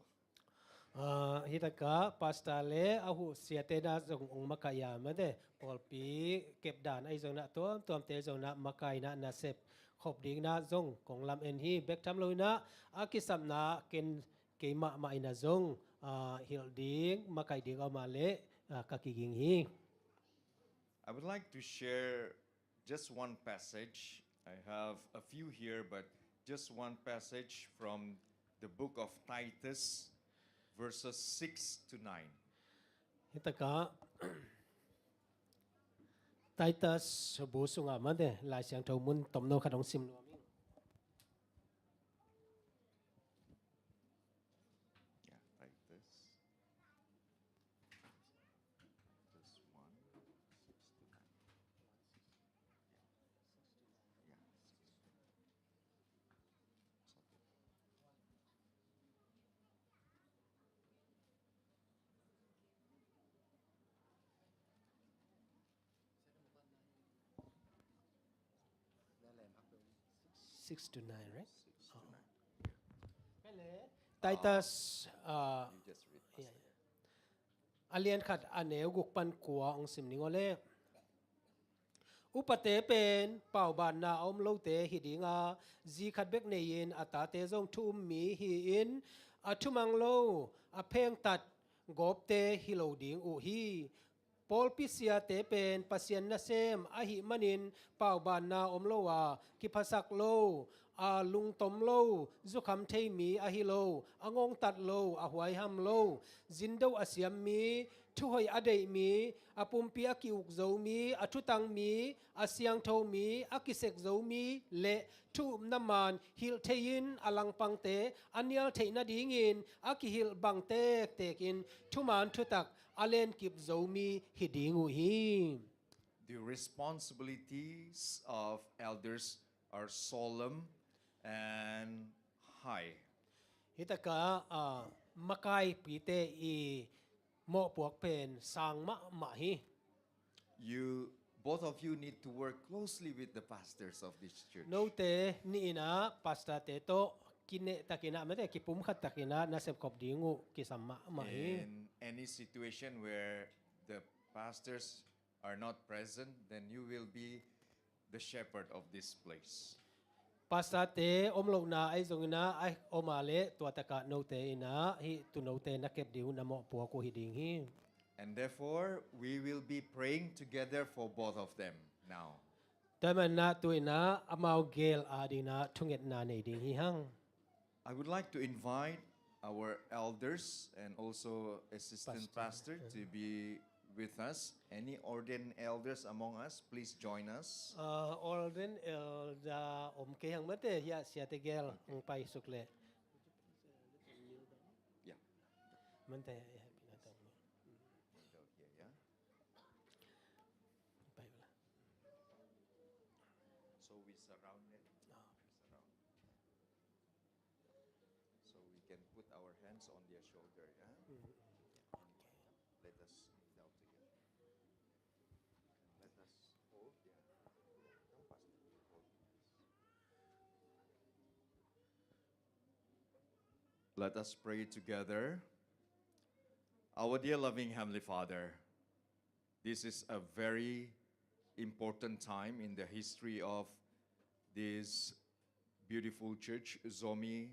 Ah, hitakah pastor le a huh siate na zong ong makaih a mate, pawlpi kepdan ahi zong na tuamtuamte zong na makaihna nasep khop ding na zong kong lam en hi. Bek tham lo ina a kisapna ken kei mahmah ina zong, ah, hilh ding makaih ding a om a leh, ah, ka kiging hi. I would like to share just one passage. I have a few here, but just one passage from the book of Titus, verses six to nine. Hitakah Titus bu sungah mate, Lai Siangtho mun tomno khat hong sim nuam ing. Yeah, Titus. Just one, six to nine. Yeah, six to nine. Satu. Six to nine, right? Six to nine. Titus, uh, you just read, Pastor. Yeah, yeah. A lian khat a neu guk pan kua hong sim ning aw le. Upate pen paubanna a om lote hi ding a, zi khat bek nei-in a tate zong thu um mi hi-in, a thumang lo, a phengtat gawpte hi lo ding uh hi. Pawlpi siate pen Pasian nasem ahih manin paubanna om lo a, kiphasak lo, a lungtom lo, zukham thei mi ahi lo, a ngongtat lo, a huaiham lo, zindo a siam mi, thuhoih a deih mi, a pumpi a ki-uk zo mi, a thutang mi, a siangtho mi, a kisek zo mi le thu upna man hilh thei-in a langpangte a nial theih nadingin a kihilh bang tektekin thuman thutak a lenkip zo mi hi ding uh hi. The responsibilities of elders are solemn and high. Hitakah, ah, makaipite i mawhpuak pen sang mahmah hi. You, both of you need to work closely with the pastors of this church. Note nih ina pastorte tawh kineh takin ah mate, kipumkhat takin ah nasep khop ding uh kisam mahmah hi. In any situation where the pastors are not present, then you will be the shepherd of this place. Pastorte om lohna ahi zongin ah, a om a leh tua takah note in ah hih tuunote na kep ding uh, na mawhpuak uh hi ding hi. And therefore, we will be praying together for both of them now. Tua ahih manin ah tu-in ah amau gel adingin ah thungetna nei ding hi hang. I would like to invite our elders and also assistant pastor to be with us. Any ordained elders among us, please join us. Ah, ordained elder om kei hang mate, ya, siate gel hong pai suk leh. Yeah. Mate, ya, pinatang mo. Middle here, yeah. Pai bala. So we surround it. Ah. We surround. So we can put our hands on their shoulder, yeah? Mm. Okay. Let us kneel down together. Let us hold their, come, Pastor, hold this. Let us pray together. Our dear loving Heavenly Father, this is a very important time in the history of this beautiful church, Zomi,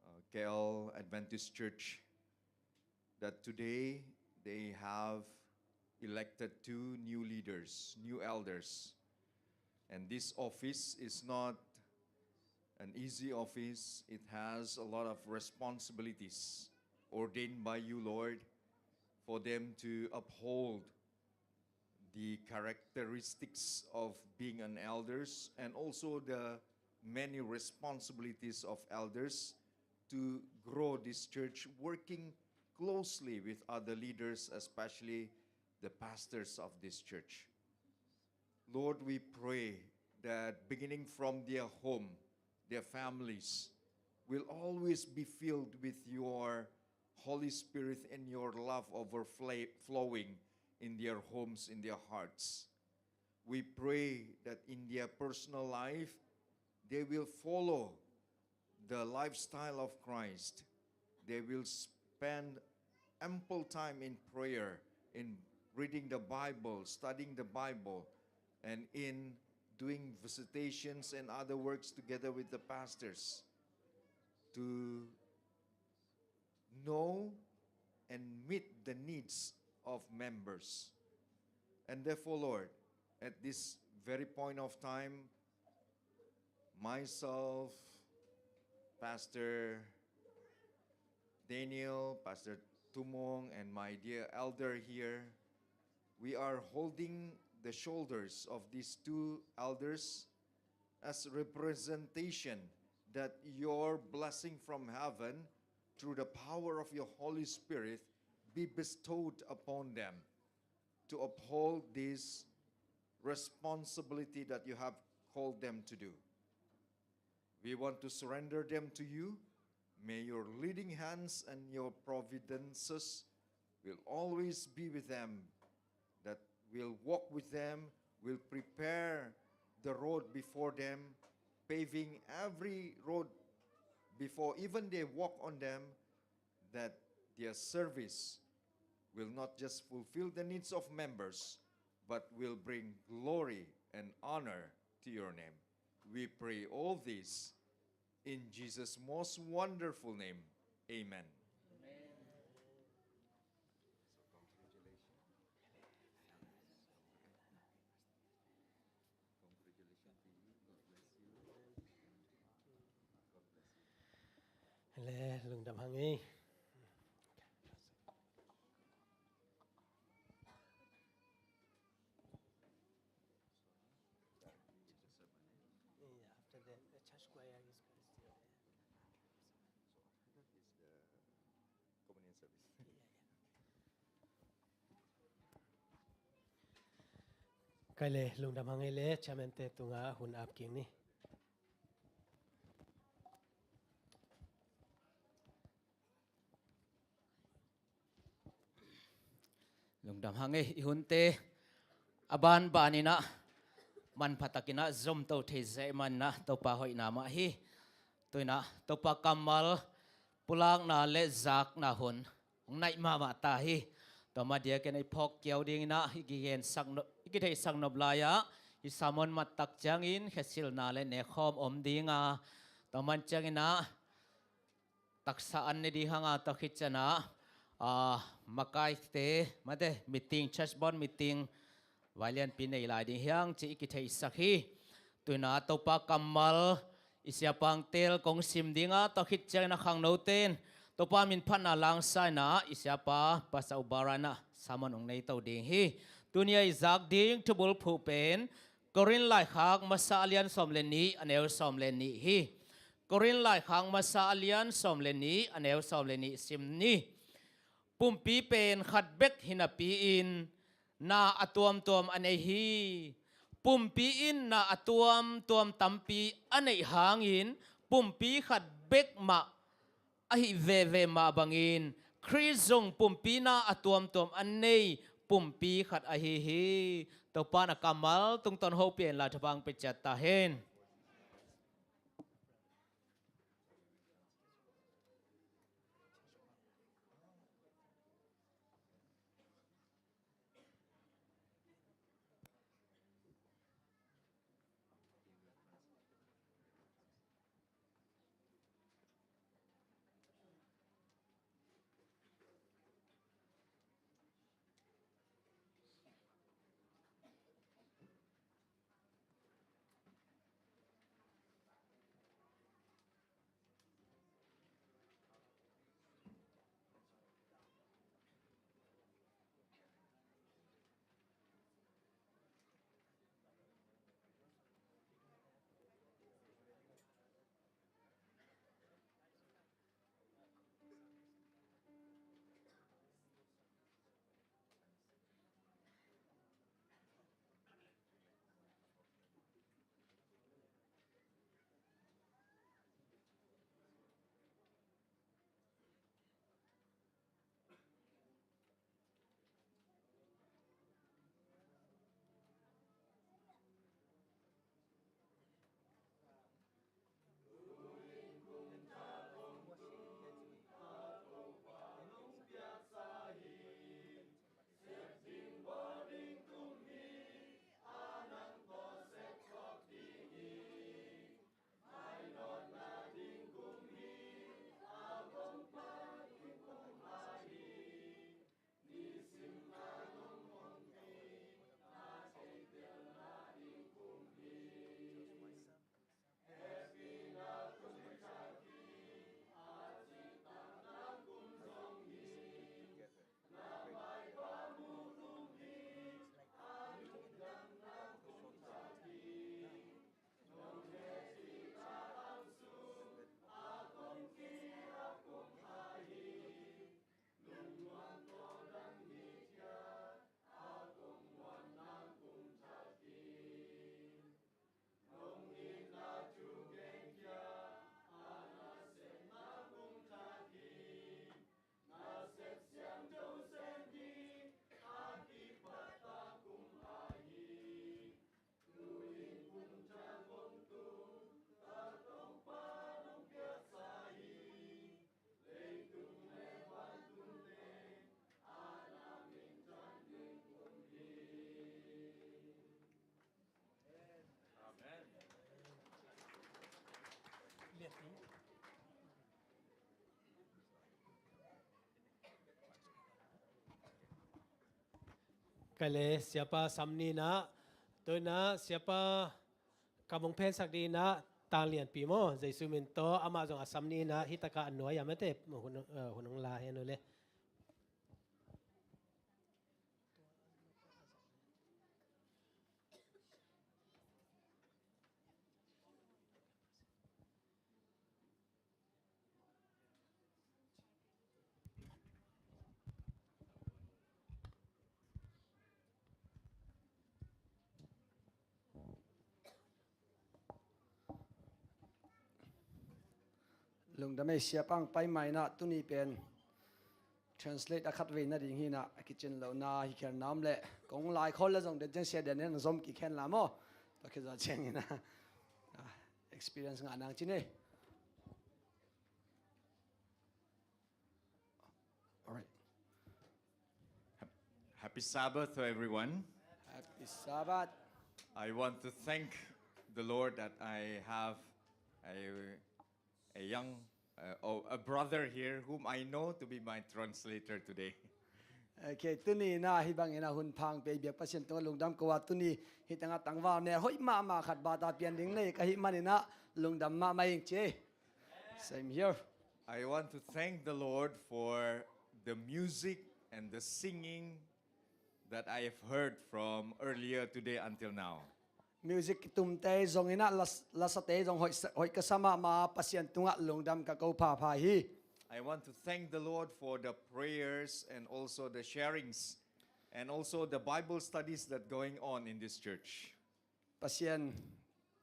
uh, K L Adventist Church, that today they have elected two new leaders, new elders. And this office is not an easy office. It has a lot of responsibilities ordained by you, Lord, for them to uphold the characteristics of being an elders and also the many responsibilities of elders to grow this church, working closely with other leaders, especially the pastors of this church. Lord, we pray that beginning from their home, their families will always be filled with your Holy Spirit and your love overflowing in their homes, in their hearts. We pray that in their personal life, they will follow the lifestyle of Christ. They will s-, spend ample time in prayer, in reading the Bible, studying the Bible, and in doing visitations and other works together with the pastors to know and meet the needs of members. And therefore, Lord, at this very point of time, myself, Pastor Daniel, Pastor Tumong, and my dear elder here, we are holding the shoulders of these two elders as representation that your blessing from heaven through the power of your Holy Spirit be bestowed upon them to uphold this responsibility that you have called them to do. We want to surrender them to you. May your leading hands and your providences will always be with them, that will walk with them, will prepare the road before them, paving every road before even they walk on them, that their service will not just fulfill the needs of members, but will bring glory and honor to your name. We pray all this in Jesus' most wonderful name. Amen. Le, lungdam hang ei. Yeah, after that, the church choir is still there. Communion service. Kai le, lungdam hang ei le, chairman te tungah hun ap kik ni. Lungdam hang ei, i hunte a banban in ah, manpha takin ah zom to thei zeh man in ah, Topa hoihna mah hi. Tu in ah Topa kammal pulakna le zakna hun hong naih mahmah ta hi. Tua mah diakin i phawk kiau ding in ah, i kigensak no-, i kitheihsak nop lai-ah i sermon mattak ciangin khesilna le nekhawm om ding a, tua man ciangin ah taksa an ne ding hang a, tua khit ciangin ah, ah, makaite, mate, meeting, church board meeting, vai lianpi nei lai ding hi hang ci i kitheihsak hi. Tu in ah Topa kammal i siapa hong tel kong sim ding a, tua khit ciangin ah khangnote in Topa min phatna langsak in ah, i siapa Pastor Ubara in ah sermon hong nei to ding hi. Tuni a i zak ding thubulphuh pen Korin laikhak masa a lian sawm le nih, a neu sawm le nih hi. Korin laikhak masa a lian sawm le nih, a neu sawm le nih sim ni. Pumpi pen khat bek hi napi-in na a tuamtuam a nei hi. Pumpi in na a tuamtuam tampi a neih hangin pumpi khat bek mah ahi veve mah bangin Khrih zong pumpi na a tuamtuam a nei pumpi khat ahi hi. Topa na kammal tungtawn hopih in la thupha hong pia ciat ta hen. Kale, Siapa sam ni na, tu na Siapa kam hong phensak ding na, Tang Lian Pi maw, Jesu min tawh, amah zong a sam ni na, hi taka a nuai a mate, hun, eh, hun hong la hen uh le. Lungdam ei, Siapa hong pai mai na, tuni pen translate a khat vei na ding hi na, a kicin lo na hi kher na om le, kong lai khol le zong den ciang Sia Daniel na zom kik hen la maw. Tua khit zawh ciangin a, ah, experience ngah nang ci ni. All right. Hap-, happy Sabbath to everyone. Happy Sabbath. I want to thank the Lord that I have a, a young, uh, oh, a brother here whom I know to be my translator today. Okay, tuni na hi bangin a hun phang pei biak Pasian tungah lungdam ko a, tuni hi tangah tangval ne hoih mahmah khat bata pian ding nei ka hih manin a lungdam mahmah ing ci. Same here. I want to thank the Lord for the music and the singing that I have heard from earlier today until now. Music tumte zongin a las-, lasate zong hoih sa-, hoih ka sa mahmah, Pasian tungah lungdam ka ko phapha hi. I want to thank the Lord for the prayers and also the sharings and also the Bible studies that going on in this church. Pasian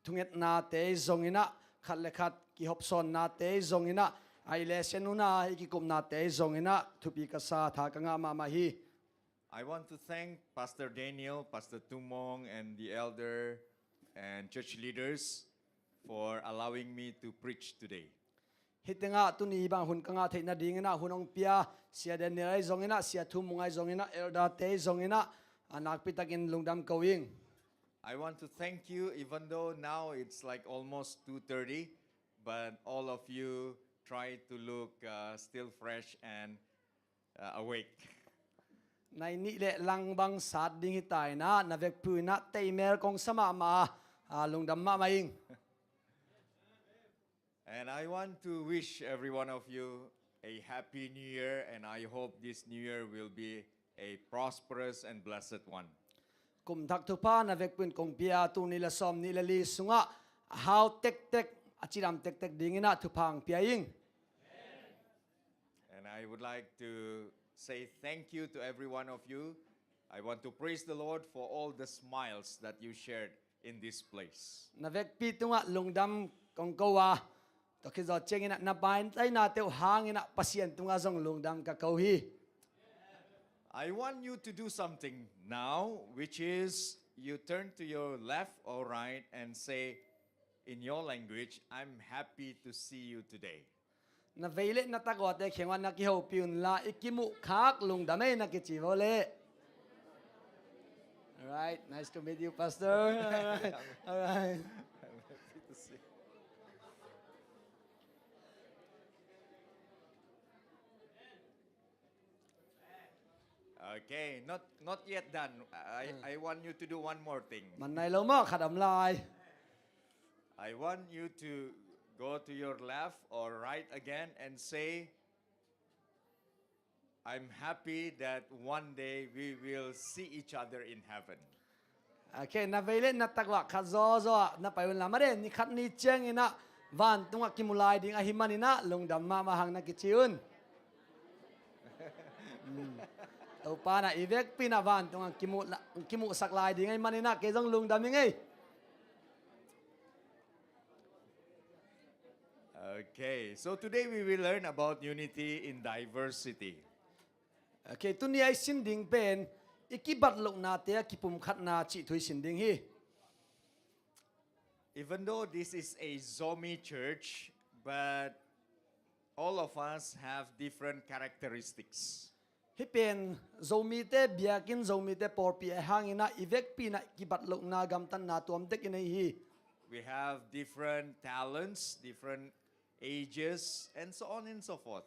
thungetnate zongin a, khat le khat kihopsawnnate zongin a, a i le sianuna i kikupnate zongin a, thupi ka sa, tha ka ngah mahmah hi. I want to thank Pastor Daniel, Pastor Tumong, and the elder and church leaders for allowing me to preach today. Hi tengah tuni bang hun ka ngah theih nadingin a hun hong pia Sia Daniel ahi zongin a, Sia Thumung ahi zongin a, elderte zongin a, a nakpi takin lungdam ko ing. I want to thank you, even though now it's like almost two thirty, but all of you try to look, uh, still fresh and, uh, awake. Nai nih le lang bang sat ding hi ta in a, na vekpi in a teimel kong sa mahmah a, lungdam mahmah ing. And I want to wish every one of you a happy new year, and I hope this new year will be a prosperous and blessed one. Kum thak thupha na vekpi in kong pia, tul nih le sawmnih le li sungah a hau tektek, a cidam tektek dingin a thupha hong pia ing. And I would like to say thank you to every one of you. I want to praise the Lord for all the smiles that you shared in this place. Na vekpi tungah lungdam kong ko a, tua khit zawh ciangin a na paintainate uh hangin a Pasian tungah zong lungdam ka ko hi. I want you to do something now, which is you turn to your left or right and say, in your language, "I'm happy to see you today." Na vei le na tak uate khengah na kihopih un la, i kimuh khak lungdam ei na kici vo le. All right, nice to meet you, Pastor. All right, all right. I'm happy to see you. Okay, not, not yet done. I, I want you to do one more thing. Man nai lo maw, khat om lai. I want you to go to your left or right again and say, "I'm happy that one day we will see each other in heaven." Okay, na vei le na tak uah khat zawzaw ah na pai un la, made ni khat ni ciangin a vantungah kimu lai ding ahi manin a lungdam mahmah hang na kici un. Topa in a i vekpi in a vantungah kimuh la, kimuhsak lai ding ahi manin a kei zong lungdam ing ei. Okay, so today we will learn about unity in diversity. Okay, tuni a i sin ding pen i kibat lohnate a kipumkhatna cih thu i sin ding hi. Even though this is a Zomi church, but all of us have different characteristics. Hih pen Zomite biakinn, Zomite pawlpi ahi hangin a i vekpi in a kibat lohna gamtatna tuamtek i nei hi. We have different talents, different ages, and so on and so forth.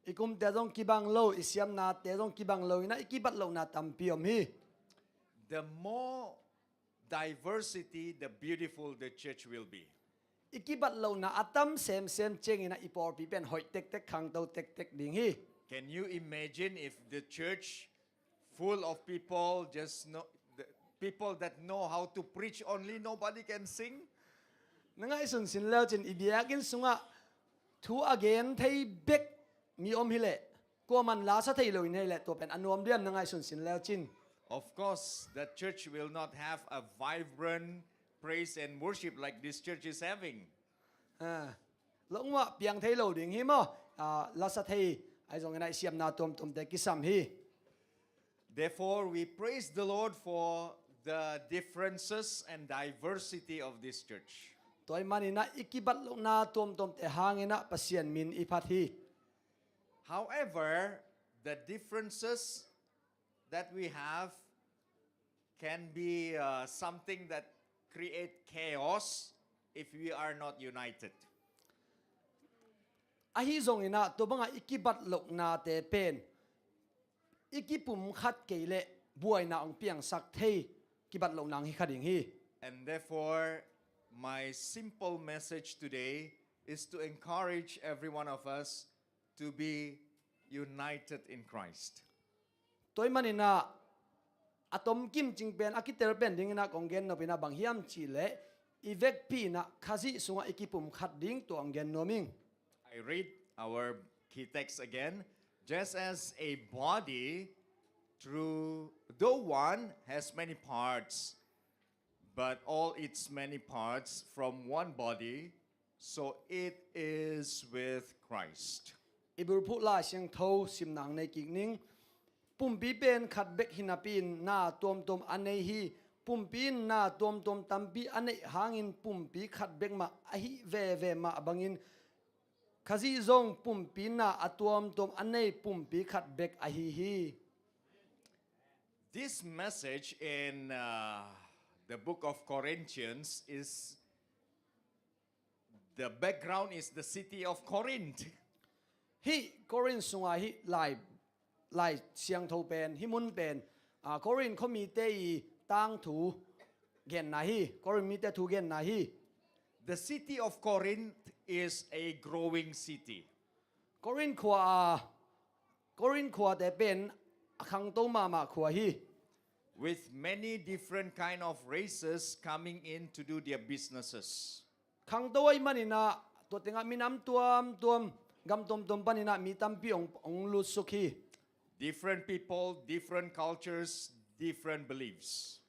I kumte zong kibang lo, i siamnate zong kibang lo inah i kibat lohna tampi om hi. The more diversity, the beautiful the church will be. I kibat lohna a tam semsem ciang inah i pawlpi pen hoih tektek, khangto tektek ding hi. Can you imagine if the church full of people, just know, the people that know how to preach only, nobody can sing? Na ngaihsun sin leu cin, i biakinn sungah thu a gen thei bek mi om hileh, kuaman la sa thei lo in hileh, tua pen a nuam diam, na ngaihsun sin leu cin? Of course, that church will not have a vibrant praise and worship like this church is having. Ah, lungmuah piang thei lo ding hi maw? Ah, la sa thei, ahi zongin ah i siamna tuamtuamte kisam hi. Therefore, we praise the Lord for the differences and diversity of this church. Tua ahih manin ah i kibat lohna tuamtuamte hangin ah Pasian min i phat hi. However, the differences that we have can be uh, something that create chaos if we are not united. Ahi zongin ah tua bangah i kibat lohnate pen i kipumkhat kei leh buaina hong piangsak thei kibat lohna hong hi kha ding hi. And therefore, my simple message today is to encourage every one of us to be united in Christ. Tua ahih manin ah a tomkim cing pen, a kiter pen dingin ah kong gen nop in ah bang hiam cih leh, i vekpi in ah Khazih sungah i kipumkhat ding tua hong gen nuam ing. I read our key text again. Just as a body, through though one has many parts, but all its many parts from one body, so it is with Christ. I bulphuh Lai Siangtho simna hong nei kik ning. Pumpi pen khat bek hi napi-in na tuamtuam a nei hi. Pumpi in na tuamtuam tampi a neih hangin pumpi khat bek mah ahi veve mah bangin Khazih zong pumpi na a tuamtuam a nei pumpi khat bek ahi hi. This message in uh, the book of Corinthians is, the background is the city of Corinth. Hih Korin sungah hih Lai, Lai Siangtho pen, hih mun pen, ah, Korin khuamite i tangthu genna hi, Korin mite thu genna hi. The city of Corinth is a growing city. Korin khua a, Korin khuate pen a khangto mahmah khua hi. With many different kind of races coming in to do their businesses. Khangto ahih manin ah tua tengah minam tuamtuam, gam tuamtuam panin ah mi tampi hong, hong lutsuk hi. Different people, different cultures, different beliefs.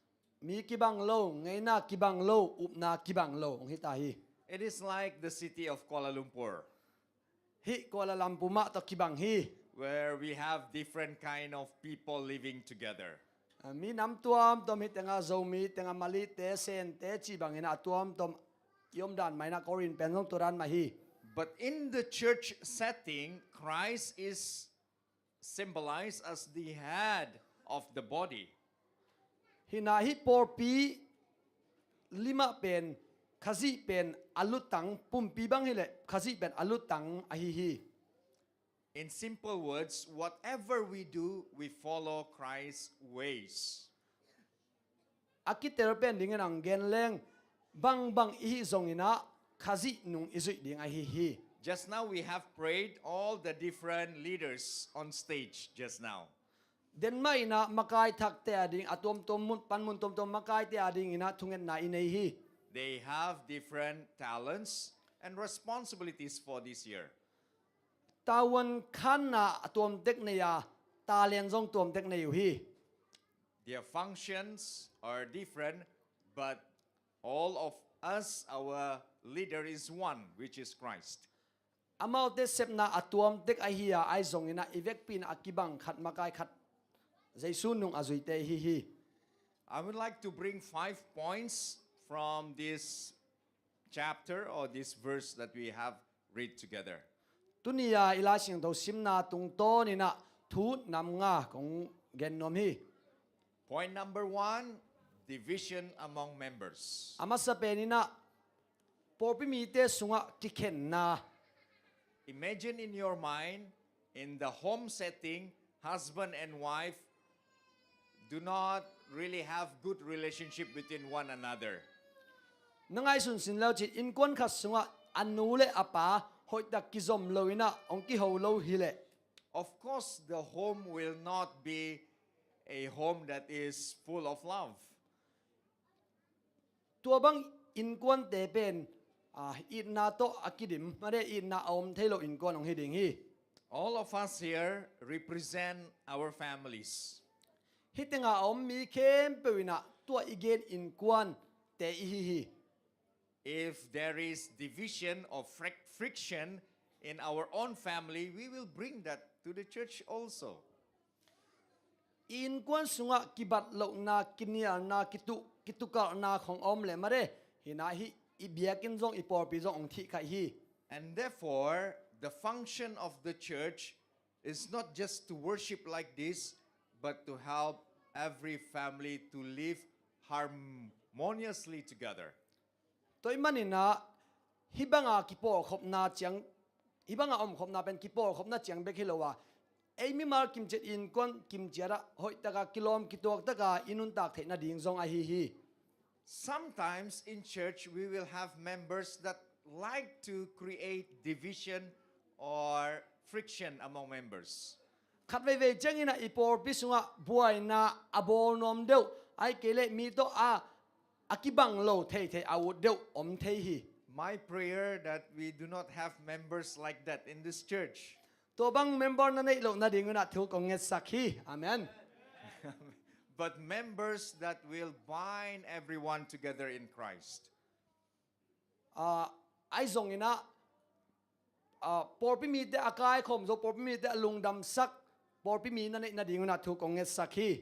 Mi kibang lo, ngeina kibang lo, upna kibang lo hong hi ta hi. It is like the city of Kuala Lumpur, Hih Kuala Lumpur mah tawh kibang hi. Where we have different kind of people living together. Ah, minam tuamtuam hih tengah Zomi, tengah Malite, Sente cih bangin ah tuamtuam i om dan mah in ah Korin pen zong tua dan mah hi. But in the church setting, Christ is symbolized as the head of the body. Hi in ah hih pawlpi limah pen Khazih pen a lutang, pumpi bang hileh Khazih pen a lutang ahi hi. In simple words, whatever we do, we follow Christ's ways. A kiter pen dingin hong gen leng, bangbang i hih zongin ah Khazih nung i zuih ding ahi hi. Just now we have prayed all the different leaders on stage just now. Den mah in ah makai thakte a ding, a tuamtuam mun, panmun tuamtuam makaite a dingin ah thungetna i nei hi. They have different talents and responsibilities for this year. Tavuan khanna a tuamtek nei a, talent zong tuamtek nei uh hi. Their functions are different, but all of us, our leader is one, which is Christ. Amaute sepna a tuamtek ahi a, ahi zongin ah i vekpi in ah a kibang khat, makai khat, Jesu nung a zuite ahi hi. I would like to bring five points from this chapter or this verse that we have read together. Tuni a i Lai Siangtho simna tungtawnin ah thu nam nga kong gen nuam hi. Point number one, division among members. A masa pen in ah Pawlpi mite sungah kikhenna. Imagine in your mind, in the home setting, husband and wife do not really have good relationship between one another. Na ngaihsun sin leu cin, innkuan khat sungah a nu le a pa hoihtak kizom lo inah hong kiho lo hileh, of course, the home will not be a home that is full of love. Tua bang innkuante pen, ah, itna tawh a kidim, made itna a om thei lo innkuan hong hi ding hi. All of us here represent our families. Hih tengah a om mi khempeuh inah tua i gen innkuante i hi hi. If there is division or fric-, friction in our own family, we will bring that to the church also. Innkuan sungah kibat lohna, kinialna, kitu-, kitukalhna khong a om leh made, hinah hih i biakinn zong, i pawlpi zong hong thihkhaih hi. And therefore, the function of the church is not just to worship like this, but to help every family to live harmoniously together. Tua ahih maninah, hih banga kipawlkhopna ciang, hih banga omkhopna pen kipawlkhopna ciang bek hi lo a, ei mimal kimciat, innkuan kimciatah hoihtaka kilawm kituaktaka i nuntak theih nading zong ahi hi. Sometimes in church we will have members that like to create division or friction among members. Khat veivei cianginah i pawlpi sungah buaina a bawl nuam deuh, ahih kei leh mi tawh a, a kibang lo theithei a ut deuh om thei hi. My prayer that we do not have members like that in this church. Tua bang member na neih loh nadingunah thu kong ngetsak hi. Amen. But members that will bind everyone together in Christ. Ah, ahi zonginah, ah, pawlpi mite a kaikhawm zo, pawlpi mite a lungdamsak pawlpi mi na neih nadingunah thu kong ngetsak hi.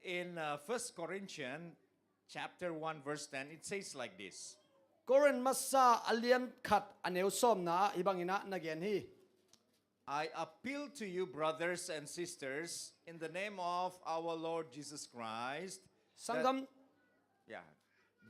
In, uh, First Corinthians chapter one verse ten, it says like this. Korin masa a lian khat a neu sawmna ah hih banginah na gen hi. I appeal to you, brothers and sisters, in the name of our Lord Jesus Christ, that, sanggam, yeah,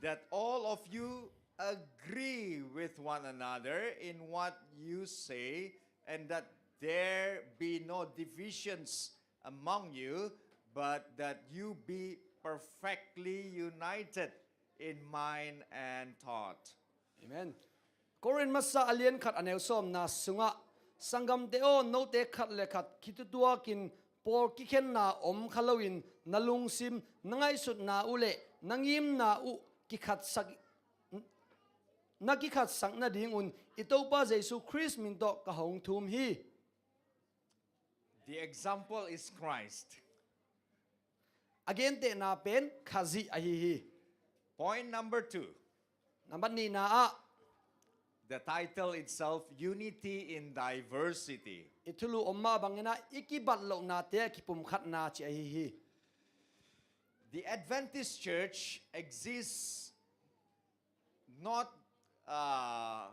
that all of you agree with one another in what you say, and that there be no divisions among you, but that you be perfectly united in mind and thought. Amen. Korin masa a lian khat a neu sawmna sungah, sanggamte aw, note khat le khat khitutuakin pawl kikhenna om kha loin na lungsim, na ngaihsutna uh le na ngimna uh kikhatsak, na kikhatsak nadingun i Topa Jesu Khrist min tawh ka hong thum hi. The example is Christ. A gentehna pen Khazih ahi hi. Point number two. Nambat nihna ah, the title itself, Unity in Diversity. I thulu om mah banginah i kibat lohnate a kipumkhatna ci ahi hi. The Adventist Church exists not, uh,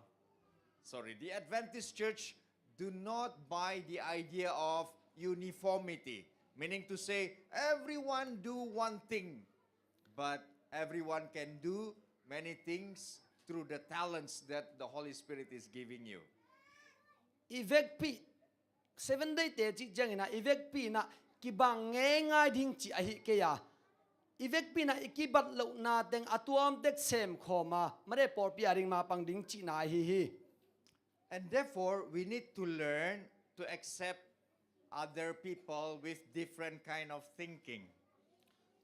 sorry, the Adventist Church do not buy the idea of uniformity, meaning to say everyone do one thing, but everyone can do many things through the talents that the Holy Spirit is giving you. I vekpi Seven Day te cih cianginah i vekpi inah kibang ngeingai ding cih ahi kei a, i vekpi inah i kibat lohna teng a tuamtek semkhawm a, made pawlpi a ding mapang ding cihna ahi hi. And therefore, we need to learn to accept other people with different kind of thinking.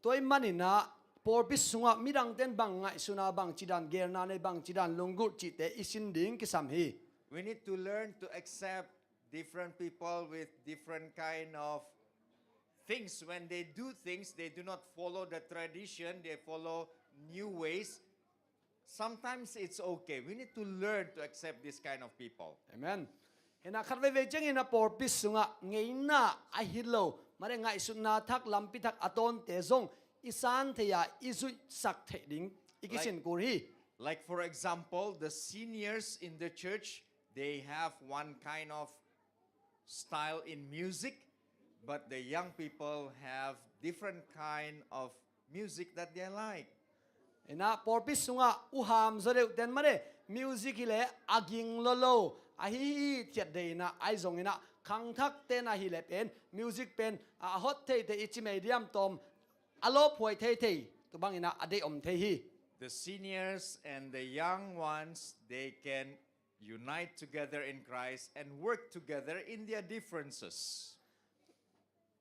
Tua ahih maninah pawlpi sungah midangte in bang ngaihsuna, bang cidan gelna nei, bang cidan lunggulh cihte i sin ding kisam hi. We need to learn to accept different people with different kind of things. When they do things, they do not follow the tradition, they follow new ways. Sometimes it's okay. We need to learn to accept this kind of people. Amen. Hinah khat veivei ciangin a pawlpi sungah ngeina ahi lo, made ngaihsutna thak, lampi thak a tawnte zong i san thei a, i zuihsak theih ding i kisin kul hi. Like, for example, the seniors in the church, they have one kind of style in music, but the young people have different kind of music that they like. Inah pawlpi sungah uham zaw deuhten mah de, music hileh a ging lolo ahi hi, thiat dei inah, ahi zonginah khangthakten ahileh pen music pen a hot theithei i cimei diam tawm a lawphuai theithei, tua banginah a deih om thei hi. The seniors and the young ones, they can unite together in Christ and work together in their differences.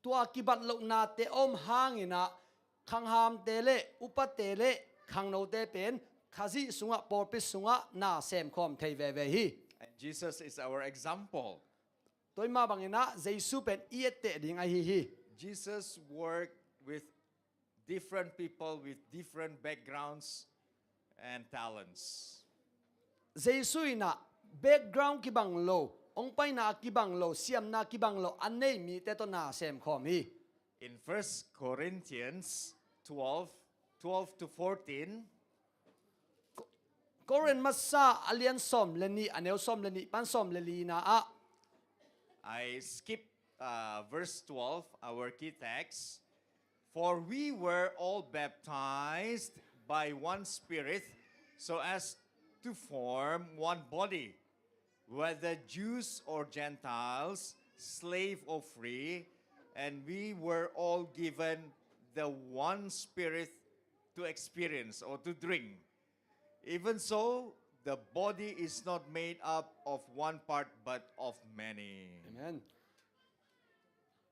Tua kibat lohnate om hanginah khanghamte le upate le khangnote pen Khazih sungah, pawlpi sungah na semkhawm thei veve hi. And Jesus is our example. Tua mah banginah Jesu pen i etteh ding ahi hi. Jesus worked with different people with different backgrounds and talents. Jesu inah background kibang lo, hong paina kibang lo, siamna kibang lo a nei mite tawh na semkhawm hi. In First Corinthians twelve, twelve to fourteen, Ko-, Korin masa a lian sawm le nih, a neu sawm le nih pan sawm le lina ah. I skip uh, verse twelve, our key text. For we were all baptized by one Spirit so as to form one body, whether Jews or Gentiles, slave or free, and we were all given the one Spirit to experience or to drink. Even so, the body is not made up of one part but of many. Amen.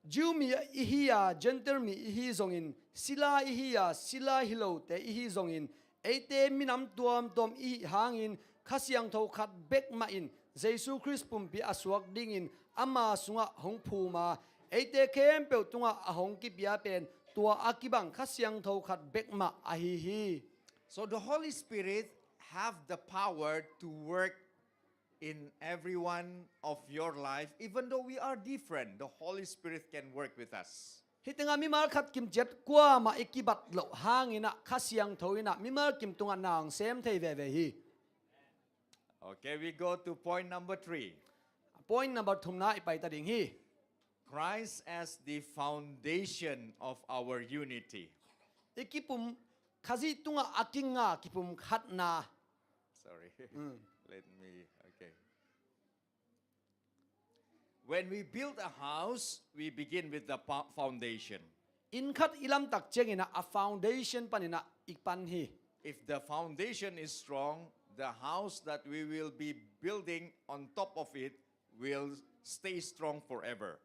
Jew mi ihi a, Gentile mi ihi zongin, sila ihi a, sila hi lote ihi zongin, eite minam tuamtuam ihih hangin Kha Siangtho khat bek mah in Jesu Khrist pumpi a suak dingin ama sungah hong phum a, eite khempeuh tungah a hong kipia pen tua a kibang Kha Siangtho khat bek mah ahi hi. So the Holy Spirit have the power to work in every one of your life, even though we are different, the Holy Spirit can work with us. Hih tengah mimal khat kimciat kuamah i kibat loh hanginah Kha Siangtho inah mimal kim tungah na hong sem thei veve hi. Okay, we go to point number three. Point number thumna i paita ding hi. Christ as the foundation of our unity. I kipum, Khazih tungah a kinga kipum khatna. Sorry. Mm. Let me, okay. When we build a house, we begin with the fo-, foundation. Inn khat i lamtak ciangin ah a foundation panin ah i pan hi. If the foundation is strong, the house that we will be building on top of it will stay strong forever.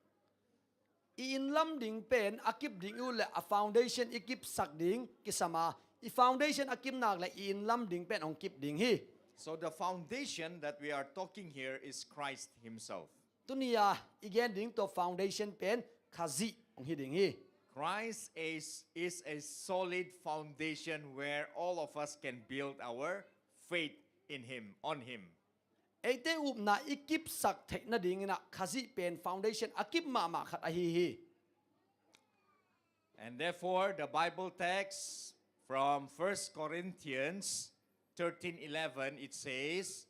I inn lam ding pen a kip ding i ut leh a foundation i kipsak ding kisam a, i foundation a kip nak leh i inn lam ding pen hong kip ding hi. So the foundation that we are talking here is Christ himself. Tuni a i gen ding tua foundation pen Khazih hong hi ding hi. Christ is, is a solid foundation where all of us can build our faith in him, on him. Eite upna i kipsak theih nadingin ah Khazih pen foundation a kip mahmah khat ahi hi. And therefore, the Bible text from First Corinthians thirteen eleven, it says,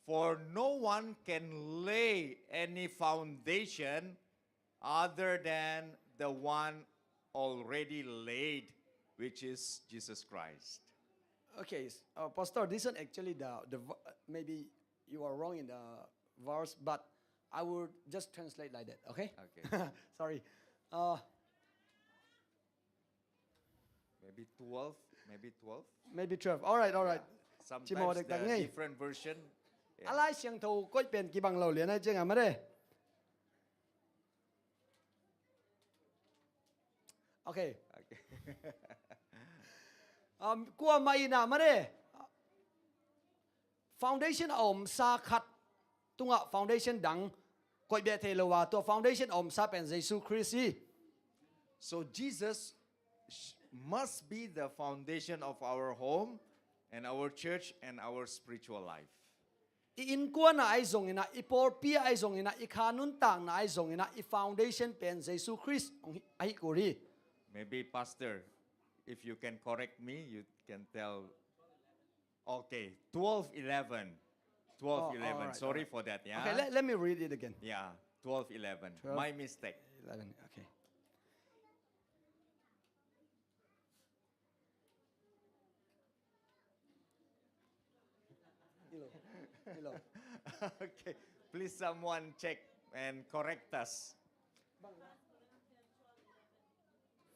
"For no one can lay any foundation other than the one already laid, which is Jesus Christ." Okay, s-, uh, Pastor, this one actually the, the v-, maybe you are wrong in the verse, but I will just translate like that, okay? Okay. Sorry. Uh, Maybe twelve, maybe twelve. Maybe twelve. All right, all right. Yeah. Sometimes the different version. Yeah. A Lai Siangtho koih pen kibang lo lian ai ciang a mare. Okay. Okay. Um, kuamah in ah mare. Foundation a omsa khat tungah foundation dang koih beh thei lo a, tua foundation a omsa pen Jesu Khrist hi. So Jesus sh-, must be the foundation of our home and our church and our spiritual life. I innkuan ah ahi zongin ah, i pawlpi ah ahi zongin ah, i kha nuntakna ah ahi zongin ah, i foundation pen Jesu Khrist hong hi, ahi kul hi. Maybe Pastor, if you can correct me, you can tell. Okay, twelve eleven. Twelve eleven. Oh, all right, all right. Sorry for that, yeah? Okay, let, let me read it again. Yeah, twelve eleven. Twelve eleven. My mistake. Okay. 嗯, Hello. Okay, please someone check and correct us.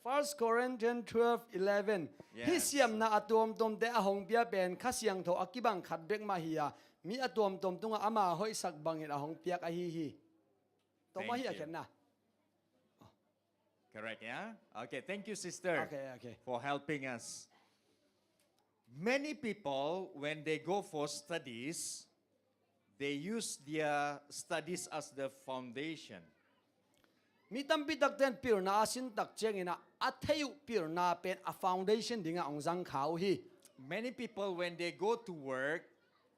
First Corinthians twelve eleven. Yes. Hih siamna a tuamtuamte a hong pia pen Kha Siangtho a kibang khat bek mah hi a, mi a tuamtuam tungah ama hoihsak bangin a hong piak ahi hi. Tua mah hi a khenna. Correct, yeah? Okay, thank you, sister, Okay, okay. for helping us. Many people, when they go for studies, they use their studies as the foundation. Mi tampi takten pilna a sin tak ciangin ah, a thei uh pilna pen a foundation dingah hong zang kha uh hi. Many people, when they go to work,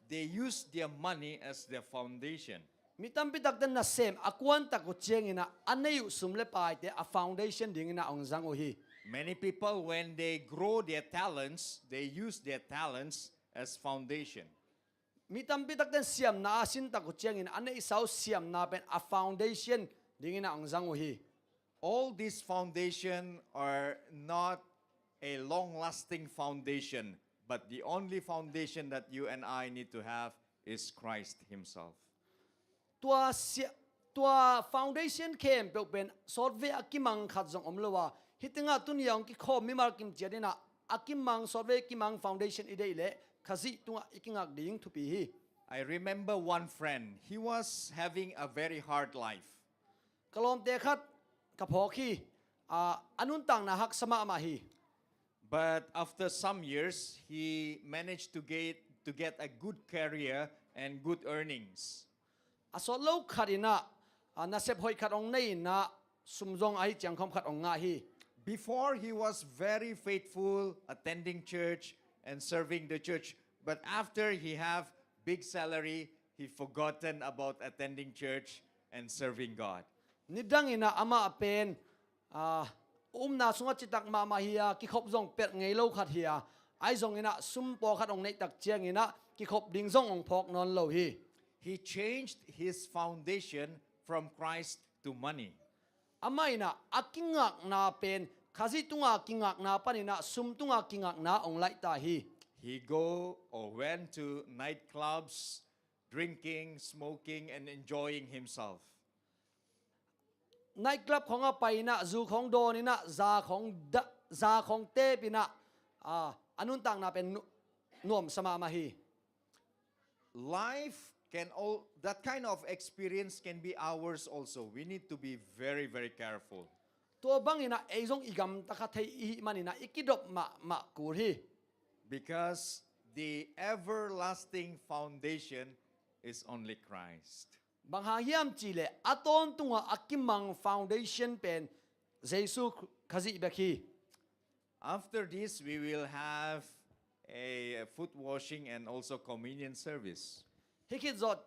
they use their money as their foundation. Mi tampi takten nasem a kuan tak uh ciangin ah, a nei uh sum le paite a foundation dingin ah hong zang uh hi. Many people, when they grow their talents, they use their talents as foundation. Mi tampi takten siamna a sin tak uh ciangin a neihsa uh siamna pen a foundation dingin ah hong zang uh hi. All these foundation are not a long-lasting foundation, but the only foundation that you and I need to have is Christ himself. Tua, sia, tua foundation khempeuh pen sawtvei a kimang khat zong om lo a, hih tengah tuni a hong kikhawm mimal kim ciat in ah, a kimang, sawtvei kimang foundation i deih leh Khazih tungah i kingak ding thupi hi. I remember one friend. He was having a very hard life. Ka lawmte khat ka phawk hi. A, a nuntakna haksa mahmah hi. But after some years, he managed to get, to get a good career and good earnings. A sawt lo khat in ah, a, nasep hoih khat hong nei in ah, sum zong ahi ciangkhawm khat hong ngah hi. Before, he was very faithful, attending church and serving the church. But after he have big salary, he forgotten about attending church and serving God. Nidang in ah amah pen, a, umna sungah citak mahmah hi a, kikhop zong pelh ngei lo khat hi a, ahi zongin ah sum pawlkhat hong neih tak ciangin ah kikhop ding zong hong phawk nawn lo hi. He changed his foundation from Christ to money. Amah in ah a kingakna pen Khazih tunga kingakna panin ah sum tunga kingakna hong laih ta hi. He go or went to nightclubs, drinking, smoking, and enjoying himself. Night club khawngah pai in ah, zu khawng dawn in ah, za khawng da, za khawng tep in ah, a, a nuntakna pen nu, nuamsa mahmah hi. Life can all, that kind of experience can be ours also. We need to be very, very careful. Tua bangin ah ei zong i gamta kha thei i hih manin ah i kidop mahmah kul hi. Because the everlasting foundation is only Christ. Bang hang hiam cihleh a tawntunga a kimang foundation pen Jesu Khazih bek hi. After this, we will have a foot washing and also communion service. Hih khit zawh,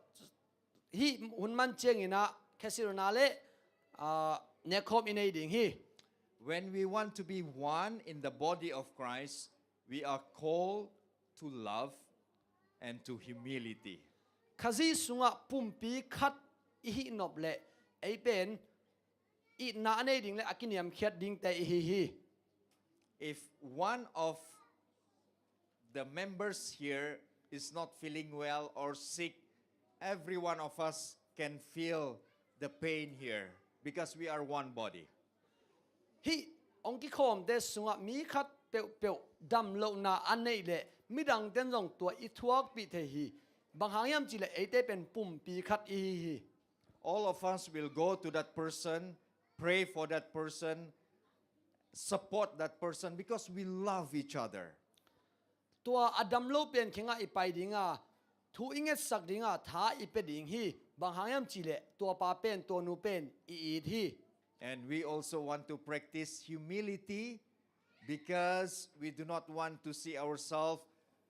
hih hun man ciangin ah khesilna le, a, nekkhawm i nei ding hi. When we want to be one in the body of Christ, we are called to love and to humility. Khazih sungah pumpi khat i hih nop leh ei pen itna a nei ding le a kiniamkhiat dingte i hi hi. If one of the members here is not feeling well or sick, every one of us can feel the pain here because we are one body. Hih hong kikhawmte sungah mi khat peuhpeuh damlohna a neih leh midangten zong tua i thuakpih thei hi. Bang hang hiam cihleh eite pen pumpi khat i hi hi. All of us will go to that person, pray for that person, support that person because we love each other. Tua a damlo pen kiangah i pai dinga, thu i ngetsak dinga, tha i pia ding hi. Bang hang hiam cihleh tuapa pen, tuanu pen i it hi. And we also want to practice humility because we do not want to see ourselves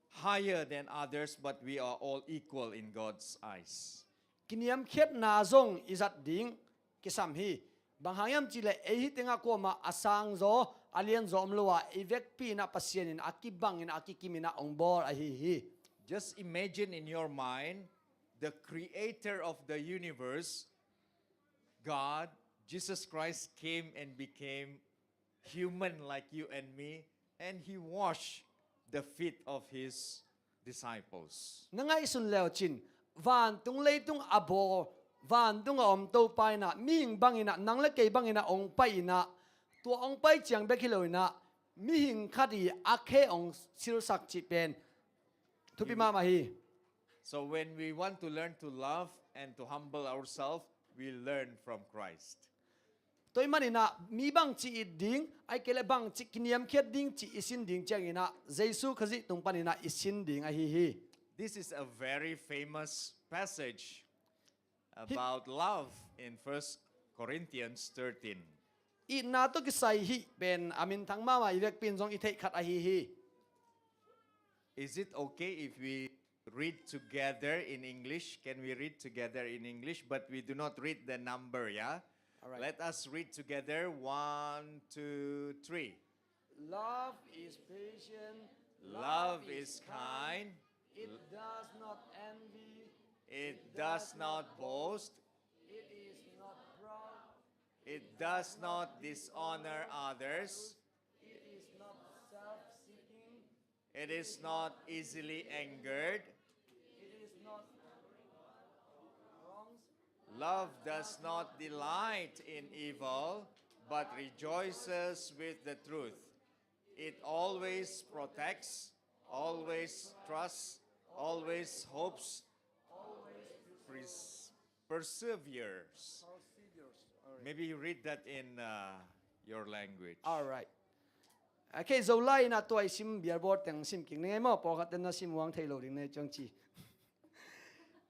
higher than others, but we are all equal in God's eyes. Kiniamkhiatna zong i zat ding kisam hi. Bang hang hiam cihleh ei hih tengah kuamah a sangzaw, a lianzaw om lo a, i vekpi in ah Pasian in a kibang in ah a kikim in ah hong bawl ahi hi. Just imagine in your mind the creator of the universe, God, Jesus Christ came and became human like you and me, and he washed the feet of his disciples. Na ngaihsun leucin, vantung leitung a bawl, vantung a om Topa in ah, mihing bangin ah, nang le kei bangin ah ong pai in ah, tua ong pai ciang bek hi lo in ah, mihing khat i a khe ong silsak cih pen thupi mahmah hi. So when we want to learn to love and to humble ourselves, we learn from Christ. Tua ahih manin ah, mi bangci it ding, ahih kei leh bangci kiniamkhiat ding cih i sin ding ciangin ah, Jesu Khazih tung panin ah i sin ding ahi hi. This is a very famous passage about love in First Corinthians thirteen. Itna tawh kisai hih pen a minthang mahmah, i vekpi in zong i theih khat ahi hi. Is it okay if we read together in English? Can we read together in English? But we do not read the number, yeah? All right. Let us read together. One, two, three. Love is patient. Love is kind. It does not envy. It does not boast. It is not proud. It does not dishonor others. It is not self-seeking. It is not easily angered. It is not wrongs. Love does not delight in evil, but rejoices with the truth. It always protects, always trusts, always hopes, pres- perseveres. Maybe you read that in uh, your language. All right. Okay, Zolai in ah tua i sim bialbawl teng sim kik ni ngei maw, pawlkhat ten na sim huang thei lo ding nei ciang ci.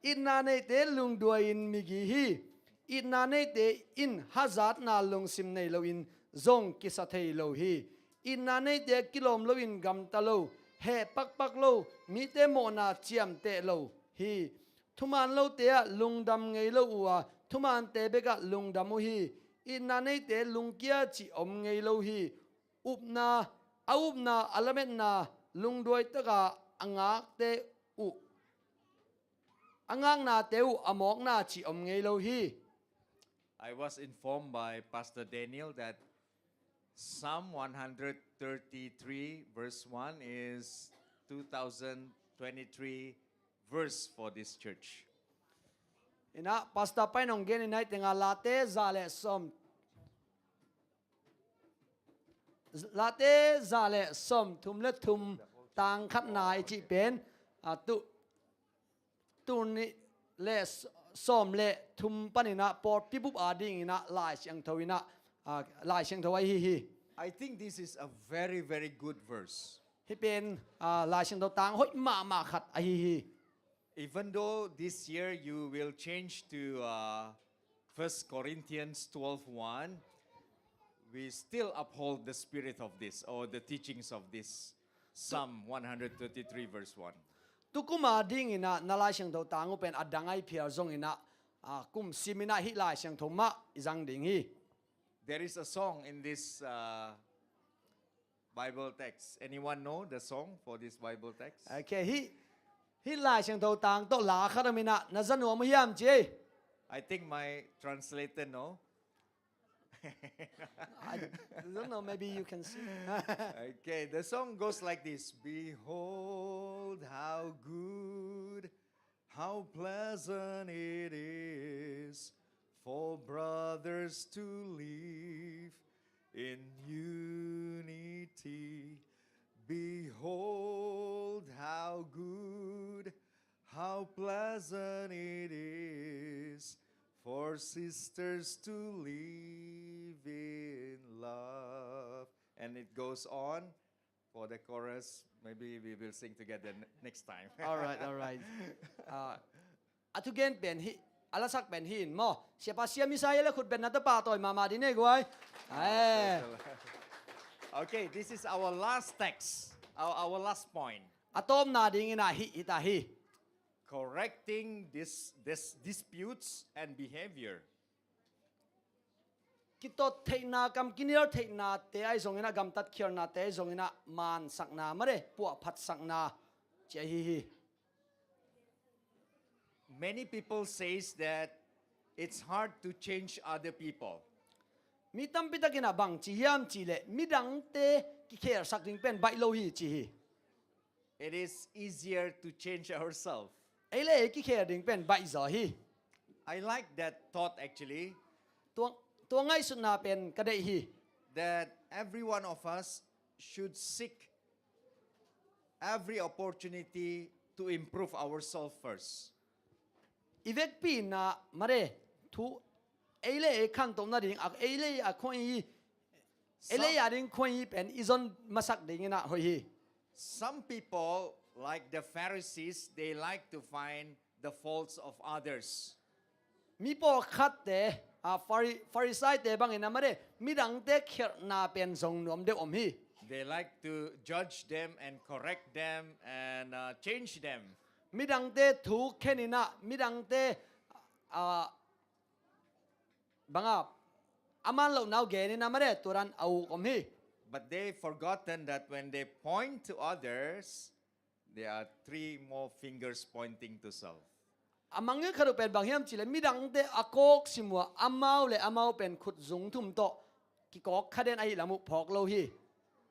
Itna neite lungduai-in migi hi. Itna neite in hazatna lungsim nei loin zong kisa thei lo hi. Itna neite kilawm loin gamta lo, heh pakpak lo, mite mawhna ciamteh lo hi. Thuman lote ah lungdam ngei lo uh a, thumante bekah lungdam uh hi. Itna neite lungkia cih om ngei lo hi. Upna, a upna, a lametna, lungduai taka a ngakte uh, a ngaknate uh a mawkna cih om ngei lo hi. I was informed by Pastor Daniel that Psalm one hundred thirty-three verse one is two thousand twenty-three verse for this church. In ah, Pastor pa in hong gen in ah, hih tengah Late za le sawm, Late za le sawm thum le thum, tang khatna i cih pen, a, tu, tul nih le s-, sawm le thum panin ah pawlpi bup adingin ah Lai Siangtho in ah, a, Lai Siangtho ahi hi. I think this is a very, very good verse. Hih pen, a, Lai Siangtho tang hoih mahmah khat ahi hi. Even though this year you will change to uh, First Corinthians twelve one, we still uphold the spirit of this or the teachings of this Psalm one hundred thirty-three verse one. Tukum adingin ah na Lai Siangtho tang uh pen a dang ahi phial zongin ah, a, kum simin ah hih Lai Siangtho mah i zang ding hi. There is a song in this uh, Bible text. Anyone know the song for this Bible text? Okay, hih, hih Lai Siangtho tang tawh la khat om in ah, na za nuam uh hiam ci. I think my translator know. I don't know, maybe you can sing. Okay, the song goes like this. Behold how good, how pleasant it is for brothers to live in unity. Behold how good, how pleasant it is for sisters to live in love. And it goes on. For the chorus, maybe we will sing together n-, next time. All right, all right. Uh, a thugen pen hih, a lasak pen hih in maw. Siapa siam Isaiah le khut beng na tapa tawi mahmah ding nei guai. Eh. Okay, this is our last text, our, our last point. A tawpna dingin ah hih, hih ta hi. Correcting this, this disputes and behavior. Kitot theihna, kam kinial theihnate ahi zongin ah, gamtat khialnate ahi zongin ah, mansakna mare, puahphatsakna ci ahi hi. Many people says that it's hard to change other people. Mi tampi takin ah bang ci hiam cih leh, midangte kikhelsak ding pen baih lo hi ci hi. It is easier to change ourselves. ei le ei kikhen ding pen baih zaw hi. I like that thought actually. Tua, tua ngaihsutna pen ka deih hi. That every one of us should seek every opportunity to improve ourselves first. I vekpi-in ah mare thu ei le ei khantoh nading a ei le ei a khuai hi. Ei le ei a ding khuai hi pen i zon masak dingin ah hoih hi. Some people, like the Pharisees, they like to find the faults of others. Mi pawlkhatte a Phari-, Pharisaite bangin ah mare midangte khelhna pen zong nuam deuh om hi. They like to judge them and correct them and uh, change them. Midangte thu khenin ah midangte a banga a man lohnau genin ah mare turan a uk om hi. But they've forgotten that when they point to others, there are three more fingers pointing to self. A mangngilh khat uh pen bang hiam cihleh midangte a kawk sim uh a amau le amau pen khut zung thum tawh kikawk kha den ahi lam uh phawk lo hi.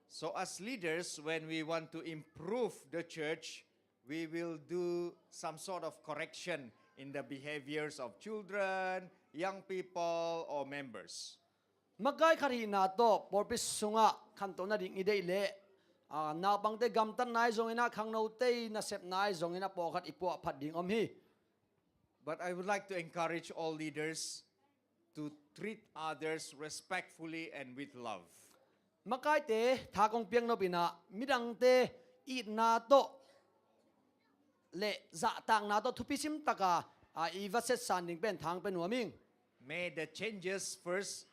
So as leaders, when we want to improve the church, we will do some sort of correction in the behaviors of children, young people, or members. Makai khat hihna tawh pawlpi sungah khantoh nading i deih leh a, naupangte gamtatna ahi zongin ah khangnote nasepna ahi zongin ah pawlkhat i puahphat ding om hi. But I would like to encourage all leaders to treat others respectfully and with love. Makaite tha kong piak nopin ah midangte itna tawh le zahtakna tawh thupi sim taka a, i va setsan ding pen thang pe nuam ing. May the changes first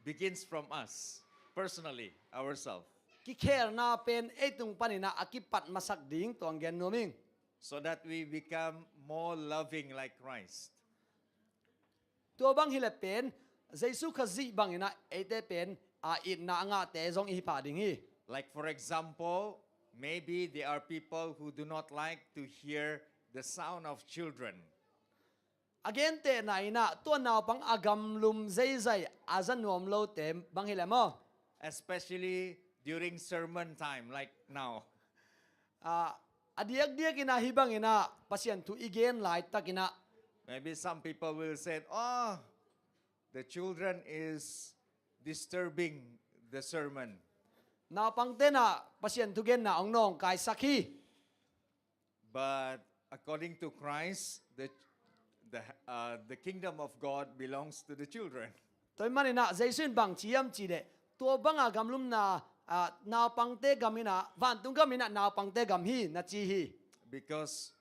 begins from us, personally, ourselves. Kikhelna pen ei tung panin ah a kipat masak ding tuang gen nuam ing. So that we become more loving like Christ. Tua bang hileh pen Jesu Khazih bangin ah eite pen a itna a ngahte zong i hi pah ding hi. Like, for example, maybe there are people who do not like to hear the sound of children. A gentehna in ah tua naupang a gamlum zeizai a za nuam lote bang hileh maw? Especially during sermon time, like now. A, a diakdiakin ah hih bangin ah Pasian thu i gen laitakin ah. Maybe some people will say, "Oh, the children is disturbing the sermon." Naupangte in ah Pasian thugenna hong nawngkaisak hi. But according to Christ, the, the, uh, the kingdom of God belongs to the children. Tua ahih manin ah Jesu in bang ci hiam cihleh tua banga gamlumna a, naupangte gam in ah, vantung gam in ah naupangte gam hi na ci hi. Because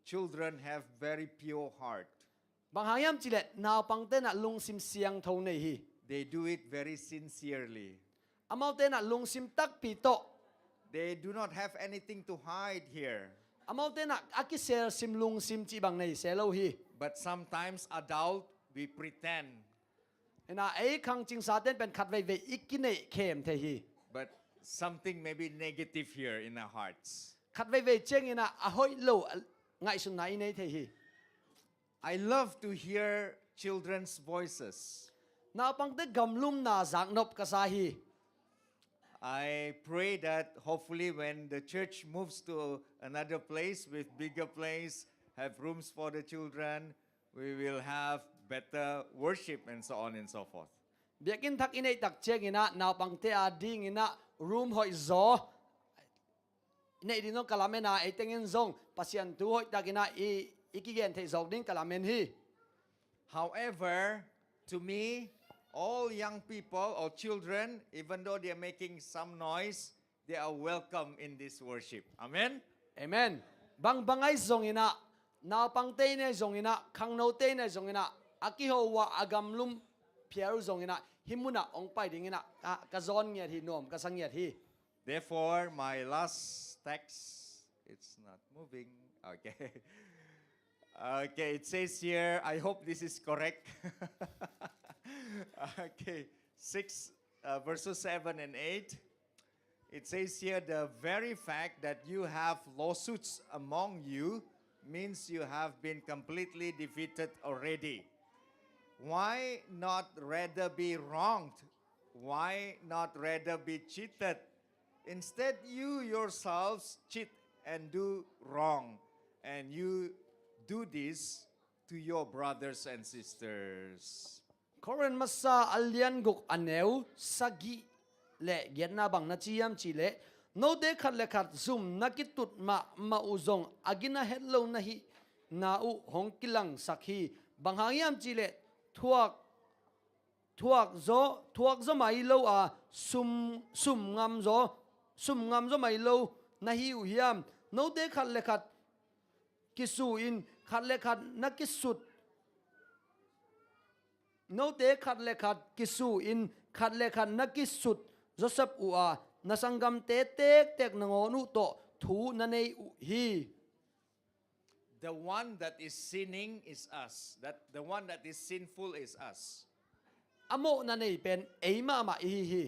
children have very pure heart. Bang hang hiam cihleh naupangte in ah lungsim siangtho nei hi. They do it very sincerely. Amaute in ah lungsim takpi tawh. They do not have anything to hide here. Amaute in ah a kiselsim lungsim cih bang nei se lo hi. But sometimes adult, we pretend. In ah ei khangcingsate'n pen khat veivei i kineih khem thei hi. But something may be negative here in our hearts. Khat veivei ciangin ah a hoih lo a ngaihsutna i nei thei hi. I love to hear children's voices. Naupangte gamlumna zaknop ka sa hi. I pray that hopefully when the church moves to another place with bigger place, have rooms for the children, we will have better worship and so on and so forth. Biakinn thak i neih tak ciangin ah naupangte a dingin ah room hoih zaw neih ding zong ka lamen a, ei tengin zong Pasian thu hoihtakin ah i, i kigen theih zawk ding ka lamen hi. However, to me, all young people or children, even though they are making some noise, they are welcome in this worship. Amen? Amen. Bangbang ahi zongin ah, naupangte in ahi zongin ah, khangnote in ahi zongin ah, a kiho uh a, a gamlum phial uh zongin ah, hih munah hong pai dingin ah, ka, ka zawn ngiat hi, nuam ka sa ngiat hi. Therefore, my last text, it's not moving. Okay. Okay, it says here, I hope this is correct. Okay, six, uh, verses seven and eight. It says here, the very fact that you have lawsuits among you means you have been completely defeated already. Why not rather be wronged? Why not rather be cheated? Instead, you yourselves cheat and do wrong, and you Do this to your brothers and sisters. Korin masa a lian guk a neu sagih le giatna bang na ci hiam cih leh, note khat le khat zum na kitut mahmah uh zong a gina het lo na hihna uh hong kilangsak hi. Bang hang hiam cih leh thuak thuak zaw thuak zaw mai lo a sum sum ngam zaw sum ngam zaw mai lo na hi uh hiam? Note khat le khat kisu in khat le khat na kisut note khat le khat kisu in khat le khat na kisut zawsap uh a, na sanggamte tektek nangawn uh tawh thu na nei uh hi. The one that is sinning is us. That the one that is sinful is us. A mawhna nei pen ei mahmah i hi hi.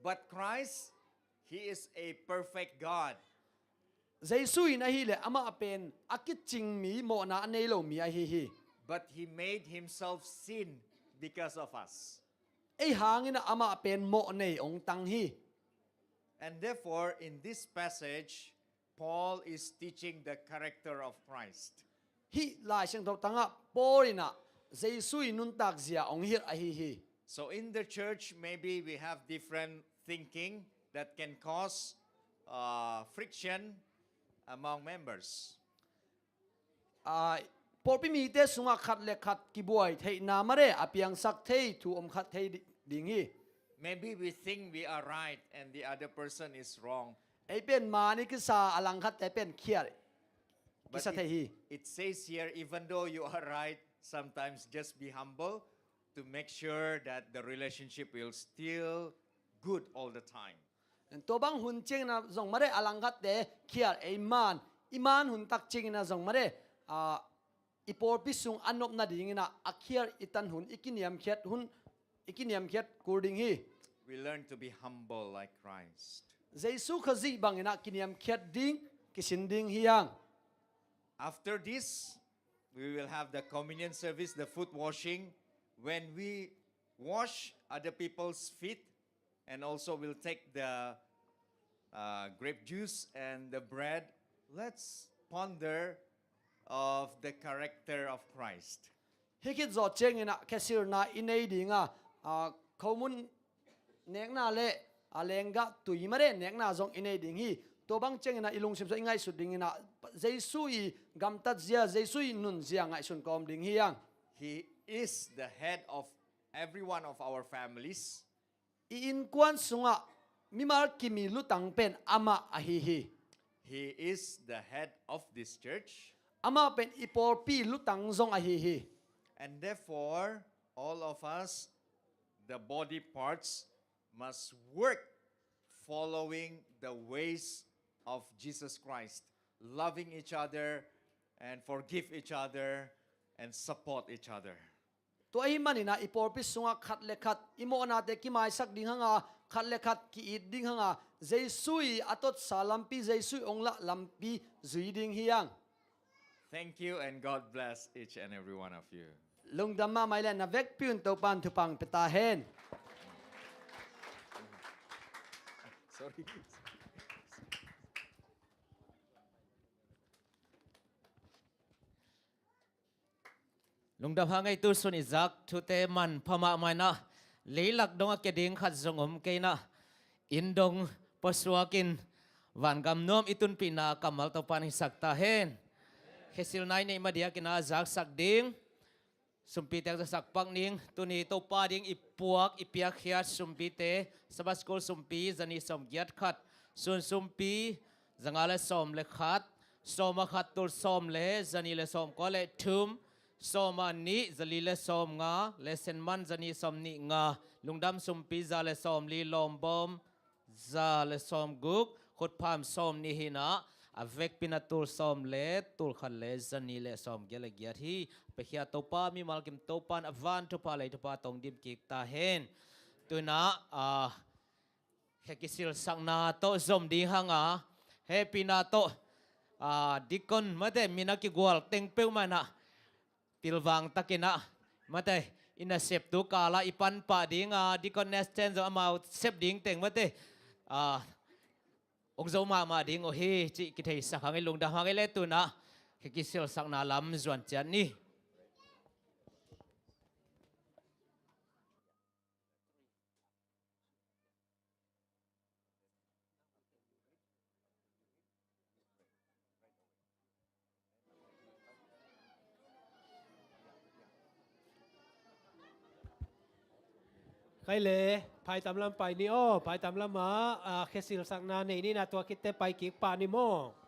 But Christ, he is a perfect God. Jesu in ahileh amah pen a kicing mi, mawhna a nei lo mi ahi hi. But he made himself sin because of us. Ei hangin amah pen mawh nei ong tang hi. And therefore, in this passage, Paul is teaching the character of Christ. Hih Lai Siangtho tangah Paul in ah Jesu i nuntak zia ong hilh ahi hi. So in the church, maybe we have different thinking that can cause uh, friction among members. Ah, pawlpi mite sungah khat le khat kibuai theihna mare a piangsak thei thu om khat thei di- ding hi. Maybe we think we are right and the other person is wrong. Ei pen man i kisa a langkhatte pen khial But kisa thei hi. It, it says here, even though you are right, sometimes just be humble to make sure that the relationship will still good all the time. Tua bang hun ciangin ah zong mare a langkhatte khial ei man i man hun tak ciangin ah zong mare ah, i pawlpi sung a nop nadingin ah a khial i tan hun i kiniamkhiat hun i kiniamkhiat kul ding hi. We learn to be humble like Christ. Jesu Khazih bangin ah kiniamkhiat ding kisin ding hi hang. After this, we will have the communion service, the foot washing, when we wash other people's feet, and also we'll take the uh, grape juice and the bread. Let's ponder of the character of Christ. Hih khit zawh ciangin ah khesilna i nei ding a, ah, khomun nekna le a lenggah tui mare nekna zong i nei ding hi. Tua bang ciangin ah i lungsim sung i ngaihsut dingin ah Jesu i gamtat zia, Jesu i nun zia ngaihsun kawm ding hi hang. He is the head of every one of our families. I innkuan sungah mimal kimi lutang pen amah ahi hi. He is the head of this church. Amah pen i pawlpi lutang zong ahi hi. And therefore, all of us, the body parts, must work following the ways of Jesus Christ, loving each other and forgive each other and support each other. Tua ahih manin ah i pawlpi sungah khat le khat i mawhnate kimaisak ding hang a, khat le khat ki-it ding hang a, Jesu i a totsa lampi, Jesu i ong lah lampi zui ding hi hang. Thank you and God bless each and every one of you. Lungdam mahmah i le na vekpi un Topan thupha pia ta hen. Sorry. Lungdam hang ei, tu sun i zak thute manpha mahmah in ah, leilak dong a kia ding khat zong om kei in ah, inn dong puasuak in vangam nuam i tunpihna kammal Topan hisak ta hen. Khesilna i neih madiakin ah zaksak ding sumpite zaksak pak ning. Tuni Topa ding i puak i piakkhiat sumpite, Sabbath School sumpi zanih sawmgiat khat, sun sumpi zanga le sawm le khat, sawma khat tul sawm le zanih le sawmkua le thum, sawma nih zali le sawmnga, lesson man zanih sawmnih nga, lungdam sumpi za le sawmli, lawmbawm za le sawmguk, khutpham sawmnih hi in ah, a vekpi in ah tul sawm le tul khat le zanih le sawmgiat le giat hi. Piakhia Topa, mimal kim Topan a van thupha lei thupha tawng dim kik ta hen. Tu in ah, ah, khe kisilsakna tawh zom ding hang a, hehpihna tawh, ah, deacon mate min a kigual teng peuhmah in ah pilvang takin ah, mate, i nasep tu kal ah i panpah ding a, deacon assistant zong amau sep ding teng mate, ah, ong zo mahmah ding uh hi cih kitheisak hang i lungdam hang i le tu in ah, Khe kisilsakna lam zuan ciat ni. Khai le, phaitam lam pai ni aw, phaitam lamah, ah, khe silsakna nei ni na, tua khitte pai kik pah ni maw.